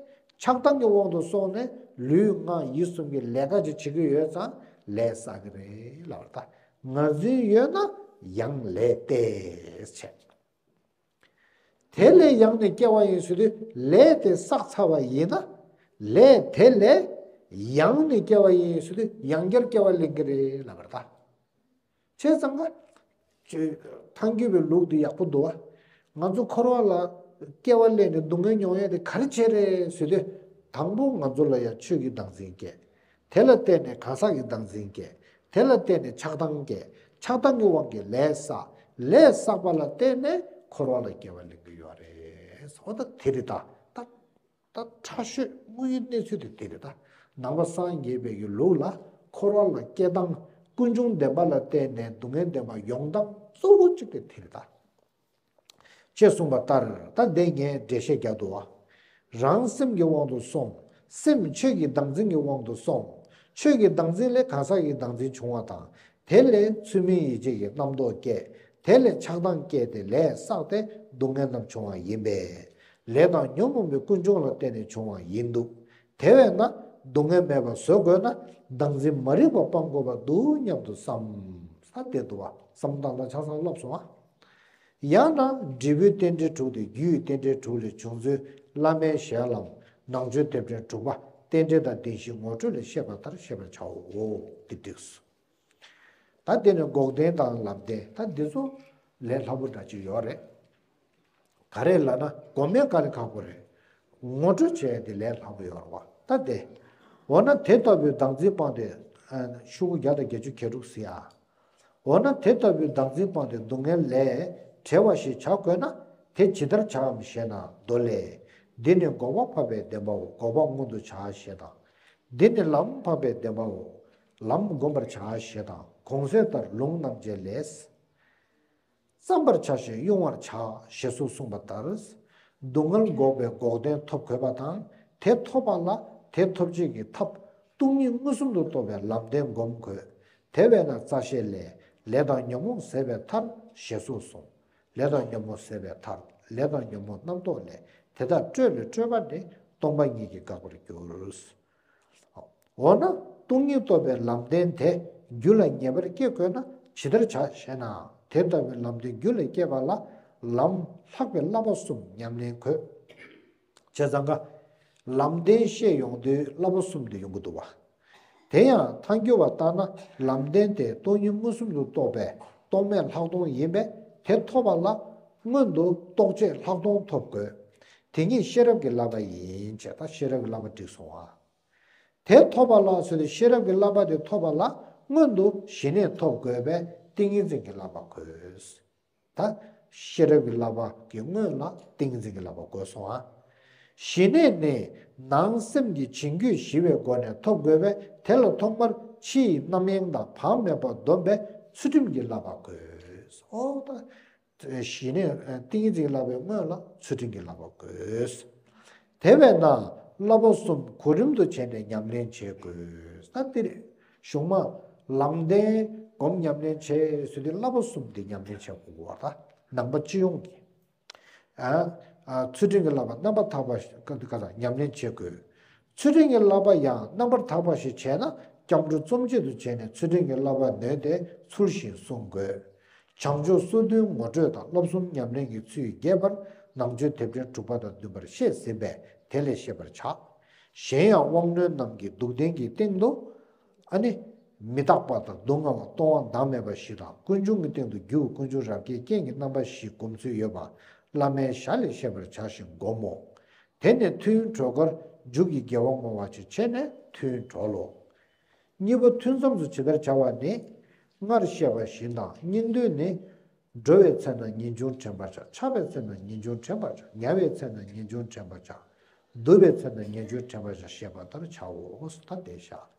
ཆགས་སྡང་གི་དབང་དུ་སོང་ནས་ལུས་ངག་ཡིད་གསུམ་གྱི་ལས་ཀ་ཅིག་བྱེད་ཀྱི་ཡོད་ཙང་ལས་བསགས་ཀྱི་རེད་ལབ་པ་ད། ངར་འཛིན་ཡོད་ན་ཡང་ལས་ཏེ་བྱས། དེ་ལས་ཡང་ནས་སྐྱེ་བ་ཡིན་ཟེར་དུས་ལས་དེ་བསགས་ཚར་བ་ཡིན་ན། ལས་དེ་ལས་ཡང་ནས་སྐྱེ་བ་ཡིན་ཟེར་དུས་ཡང་བསྐྱར་སྐྱེ་བ་ལེན་གྱི་རེད་ལབ་པ་ད། བྱས་ཙང་ཀ་ཐལ་འགྱུར་བའི་ལུགས་འདི་ཡག་པོ་འདུག་བ། ང་ཚོ་འཁོར་བ་ལ་སྐྱེ་བ་ལེན་ནས་སྡུག་བསྔལ་མྱོང་ཡས་དེ་ག་རེ་བྱས་རེད་ཟེར་དུས། དང་པོ་ང་ཚོ་ལ་ཡང་ཆོས་ཀྱི་བདག་འཛིན་སྐྱེ། དེ་ལ་བརྟེན་ནས་གང་ཟག་གི་བདག་འཛིན་སྐྱེ། དེ་ལ་བརྟེན་ནས་ཆགས་སྡང་སྐྱེ། ཆགས་སྡང་གི་དབང་གིས་ལས་བསགས། ལས་བསགས་པ་ལ་བརྟེན་ནས་འཁོར་བ་ལ་སྐྱེ་བ་ལེན་གྱི་ཡོད་རེད། འོ་ད་དེ་རེད་ད། ད་ད་ཕྲ་ཤོས་དངོས་ཡོད་གནས་ཚུལ་དེ་དེ་རེད་ད། ནང་པ་སངས་རྒྱས་པའི་གི་ལུགས་ལ་འཁོར་བ་ལ་སྐྱེ་སྟངས་ཀུན་འབྱུང་བདེན་པ་ལ་བརྟེན་ནས་སྡུག་བསྔལ་བདེན་པ་ཡོང་སྟངས་གཙོ་བོ་གཅིག་དེ་དེ་རེད་ད། ཅེས་གསུངས་པ་ལྟར་ད་འདི་ངས་འགྲེལ་བཤད་རྒྱག་འདུག་བ། རང་སེམས་ཀྱི་དབང་དུ་སོང་། སེམས་ཆོས་ཀྱི་བདག་འཛིན་གྱི་དབང་དུ་སོང་། ཆོས་ཀྱི་བདག་འཛིན་ལས་གང་ཟག་གི་བདག་འཛིན་བྱུང་བ་དང་། དེ་ལས་ཚུལ་མིན་ཡིད་བྱེད་ཀྱི་རྣམ་རྟོག་སྐྱེ། དེ་ལས་ཆགས་སྡང་སྐྱེས་ཏེ་ལས་བསགས་ཏེ་སྡུག་བསྔལ་རྣམས་བྱུང་བ་ཡིན་པས། ལས་དང་ཉོན་མོངས་པའི་ཀུན་འབྱུང་ལ་བརྟེན་ནས་བྱུང་བ་ཡིན་འདུག་དེ་བས་ན་སྡུག་བསྔལ་མེད་པར་བཟོ་དགོས་ན་བདག་འཛིན་མ་རིག་པ་སྤང་དགོས་པ་འདུག་སྙམ་དུ་བསམ། ས་དེ་འདུག་བ་བསམ་སྟངས་ལ་ཆ་ཚང་ལབ་སོང་ཨ། ཡང་ན་འབྲས་བུའི་རྟེན་འབྲེལ་དྲུག་སྟེ་རྒྱུ་ཡི་རྟེན་འབྲེལ་དྲུག་ལས་བྱུང་ཚུལ་བླ་མའི་ཞལ་ལམ་ནང་ཆོས་སྡེ་ཕྲན་དྲུག་པ་རྟེན་འབྲེལ་དང་བདེན་བཞིའི་ངོ་སྤྲོད་ལས་བཤད་པ་ལྟར་བཤད་པར་བྱའོ། འདི་འགྲིགས་སོ། ད་དེ་ནས་འགོག་བདེན་དང་ལམ་བདེན་ད་འདི་ཚོ་ལས་སླ་པོ་འདྲ་ཅིག་ཡོད་རེད། ག་རེ་ལབ་ན་སྒོམ་ཡས་དཀའ་ལས་ཁག་པོ་རེད། ངོ་སྤྲོད་བྱས་ཏེ་ལས་སླ་པོ་ཡོད་རེད་བ། ད་དེ། འོ་ན་དེ་ལྟ་བུའི་བདག་འཛིན་སྤངས་ཏེ། ཤོག་གུ་བརྒྱ་དང་བརྒྱད་ཅུ་གྱ་དྲུག་ཟེར་ཡ། འོ་ན་དེ་ལྟ་བུའི་བདག་འཛིན་སྤངས་ཏེ་སྡུག་བསྔལ་ལས་བྲལ་བ་ཞིག་བྱ་དགོས་ན་དེ་ཇི་ལྟར་བྱའམ་ཞེ་ན། མདོ་ལས། འདི་ནི་འགོག་པ་འཕགས་པའི་བདེན་པའོ། འགོག་པ་མངོན་དུ་བྱ་ཞེས་དང་། འདི་ནི་ལམ་འཕགས་པའི་བདེན་པའོ། ལམ་བསྒོམ་པར་བྱ་ཞེས་དང་གོང་གསལ་ལྟར་ལུང་རྣམ་འབྱེད་ལས། བརྩམ་པར་བྱ་ཞིང་དབྱུང་བར་བྱ་ཞེས་སུ་གསུངས་པ་ལྟར། སྡུག་བསྔལ་འགོག་པའི་འགོག་བདེན་ཐོབ་དགོས་པ་དང་དེ་ཐོབ་པ་ལ་དེ་ཐོབ་བྱེད་ཀྱི་ཐབས་སྟོང་ཉིད་མངོན་སུམ་དུ་རྟོགས་པའི་ལམ་བདེན་བསྒོམ་དགོས། དེ་བས་ན་རྩ་ཤེས་ལས་ལས་དང་ཉོན་མོངས་ཟད་པའི་མཐར་ཞེས་སུ་གསུངས། ལས་དང་ཉོན་མོངས་ཟད་པའི་མཐར་ལས་དང་ཉོན་མོངས་རྣམ་རྟོག་ལས་དེ་དག་སྤྲོས་ལས་སྤྲོས་པ་ནི་སྟོང་པ་ཉིད་ཀྱིས་འགག་པར་འགྱུར། འོ་ན་སྟོང་ཉིད་རྟོགས་པའི་ལམ་བདེན་དེ་རྒྱུད་ལ་ངེས་པར་སྐྱེ་དགོས་ན་ཇི་ལྟར་བྱ་ཞེ་ན། དེ་ལྟ་བུའི་ལམ་བདེན་རྒྱུད་ལ་སྐྱེས་པ་ལ་ལམ་ལྷག་པའི་བསླབ་པ་གསུམ་ཉམས་ལེན་དགོས། བྱས་ཙང་ཀ་ལམ་བདེན་བཤད་ཡོང་དུས་བསླབ་པ་གསུམ་དེ་ཡོང་གི་འདུག་བ། དེ་ཡང་ཐལ་འགྱུར་བ་ལྟར་ན་ལམ་བདེན་དེ་སྟོང་ཉིད་མངོན་སུམ་དུ་རྟོགས་པའི་རྟོག་མེད་ལྷག་མཐོང་ཡིན་པས་དེ་ཐོབ་པ་ལ་སྔོན་དུ་རྟོག་བཅས་ལྷག་མཐོང་ཐོབ་དགོས། དེ་ཉིད་ཤེས་རབ་ཀྱི་བསླབ་པ་ཡིན་བྱས་ད་ཤེས་རབ་ཀྱི་བསླབ་པ་འགྲིག་སོང་ཨ། དེ་ཐོབ་པ་ལ་ཟེར་ཏེ་ཤེས་རབ་ཀྱི་བསླབ་པ་དེ་ཐོབ་པ་ལ་སྔོན་དུ་ཞི་གནས་ཐོབ་དགོས་པས་ཏིང་ངེ་འཛིན་གྱི་བསླབ་པ་དགོས། ད་ཤེས་རབ་ཀྱི་བསླབ་པ་གི་སྔོན་ལ་ཏིང་ངེ་འཛིན་གྱི་བསླབ་པ་དགོས་སོང་ཨ། ཞི་གནས་ནི་ནང་སེམས་ཀྱི་བྱིང་རྒོད་ཞི་བའི་སྒོ་ནས་ཐོབ་དགོས་པས་དེ་ལ་ཐོག་མར་ཕྱི་ཡི་རྣམ་གཡེང་དང་བག་མེད་པ་སྡོམ་པའི་ཚུལ་ཁྲིམས་ཀྱི་བསླབ་པ་དགོས། ཨོ་ད། ཞི་གནས་ཏིང་ངེ་འཛིན་བསླབ་པའི་སྔོན་ལ་ཚུལ་ཁྲིམས་ཀྱི་བསླབ་པ་དགོས། དེ་བས་ན་བསླབ་པ་གསུམ་གོ་རིམ་དུ་བྱས་ནས་ཉམས་ལེན་བྱེད་དགོས། ད་འདིར་གཞུང་མ་ལམ་བདེན་སྒོམ་ཉམས་ལེན་བྱེད་ཟེར་དུས་བསླབ་པ་གསུམ་འདི་ཉམས་ལེན་བྱེད་དགོས་པ་ད་ནང་པ་སྤྱི་ཡོངས་ཀྱི། ཨ། ཨ། ཚུལ་ཁྲིམས་ཀྱི་བསླབ་པ་རྣམ་པར་དག་པ་ཞིག་ག་དང་ཉམས་ལེན་བྱེད་དགོས། ཚུལ་ཁྲིམས་ཀྱི་བསླབ་པ་ཡང་རྣམ་པར་དག་པ་ཞིག་བྱས་ན་སྐྱབས་འགྲོ་རྩོམ་གཅིག་ཏུ་བྱས་ནས་ཚུལ་ཁྲིམས་ཀྱི་བསླབ་པ་ནོད་དེ་ཚུལ་བཞིན་བསྲུང་དགོས། བྱང་ཆུབ་སོ་བདུན་ངོ་སྤྲོད་དང་བསླབ་གསུམ་ཉམས་ལེན་གྱི་ཚུལ་རྒྱས་པར་ནང་ཆོས་དེབ་ཕྲེང་དྲུག་པ་དང་བདུན་པར་བཤད་ཟིན་པས་དེ་ལས་ཤེས་པར་བྱ། གཞན་ཡང་དབང་རྣོན་རྣམས་ཀྱི་སྡུག་བདེན་གྱི་སྟེང་དུ། ཨ་ནི། མི་རྟག་པ་དང་སྡུག་བསྔལ་བ་སྟོང་བ་བདག་མེད་པ་བཞི་དང་ཀུན་འབྱུང་གི་སྟེང་དུ་རྒྱུ་ཀུན་འབྱུང་རབ་བརྒྱའི་རྐྱེན་གྱི་རྣམ་པ་བཞི་སྒོམ་ཚུལ་ཡོད་པ་བླ་མའི་ཞལ་ལས་ཤེས་པར་བྱ་ཞིང་སྒོམ་མོ། དེ་ནས་ཐུན་གྲོལ་ཁར་མཇུག་གི་དགེ་བ་བསྔོ་བ་ཅིག་བྱས་ནས་ཐུན་གྲོལ་ལོ། གཉིས་པ་ཐུན་མཚམས་སུ་ཇི་ལྟར་བྱ་བ་ནི། སྔར་བཤད་པ་བཞིན་དང་སྙིང་འདོད་ནི། འགྲོ་བའི་ཚེ་ན་ངེས་འབྱུང་དྲན་པར་བྱ། འཆག་པའི་ཚེ་ན་ངེས་འབྱུང་དྲན་པར་བྱ། ཉལ་བའི་ཚེ་ན་ངེས་འབྱུང་དྲན་པར་བྱ། འདུག་པའི་ཚེ་ན་ངེས་འབྱུང་དྲན་པར་བྱ་ཞེས་པ་ལྟར་བྱའོ། ད་དེ་བཞག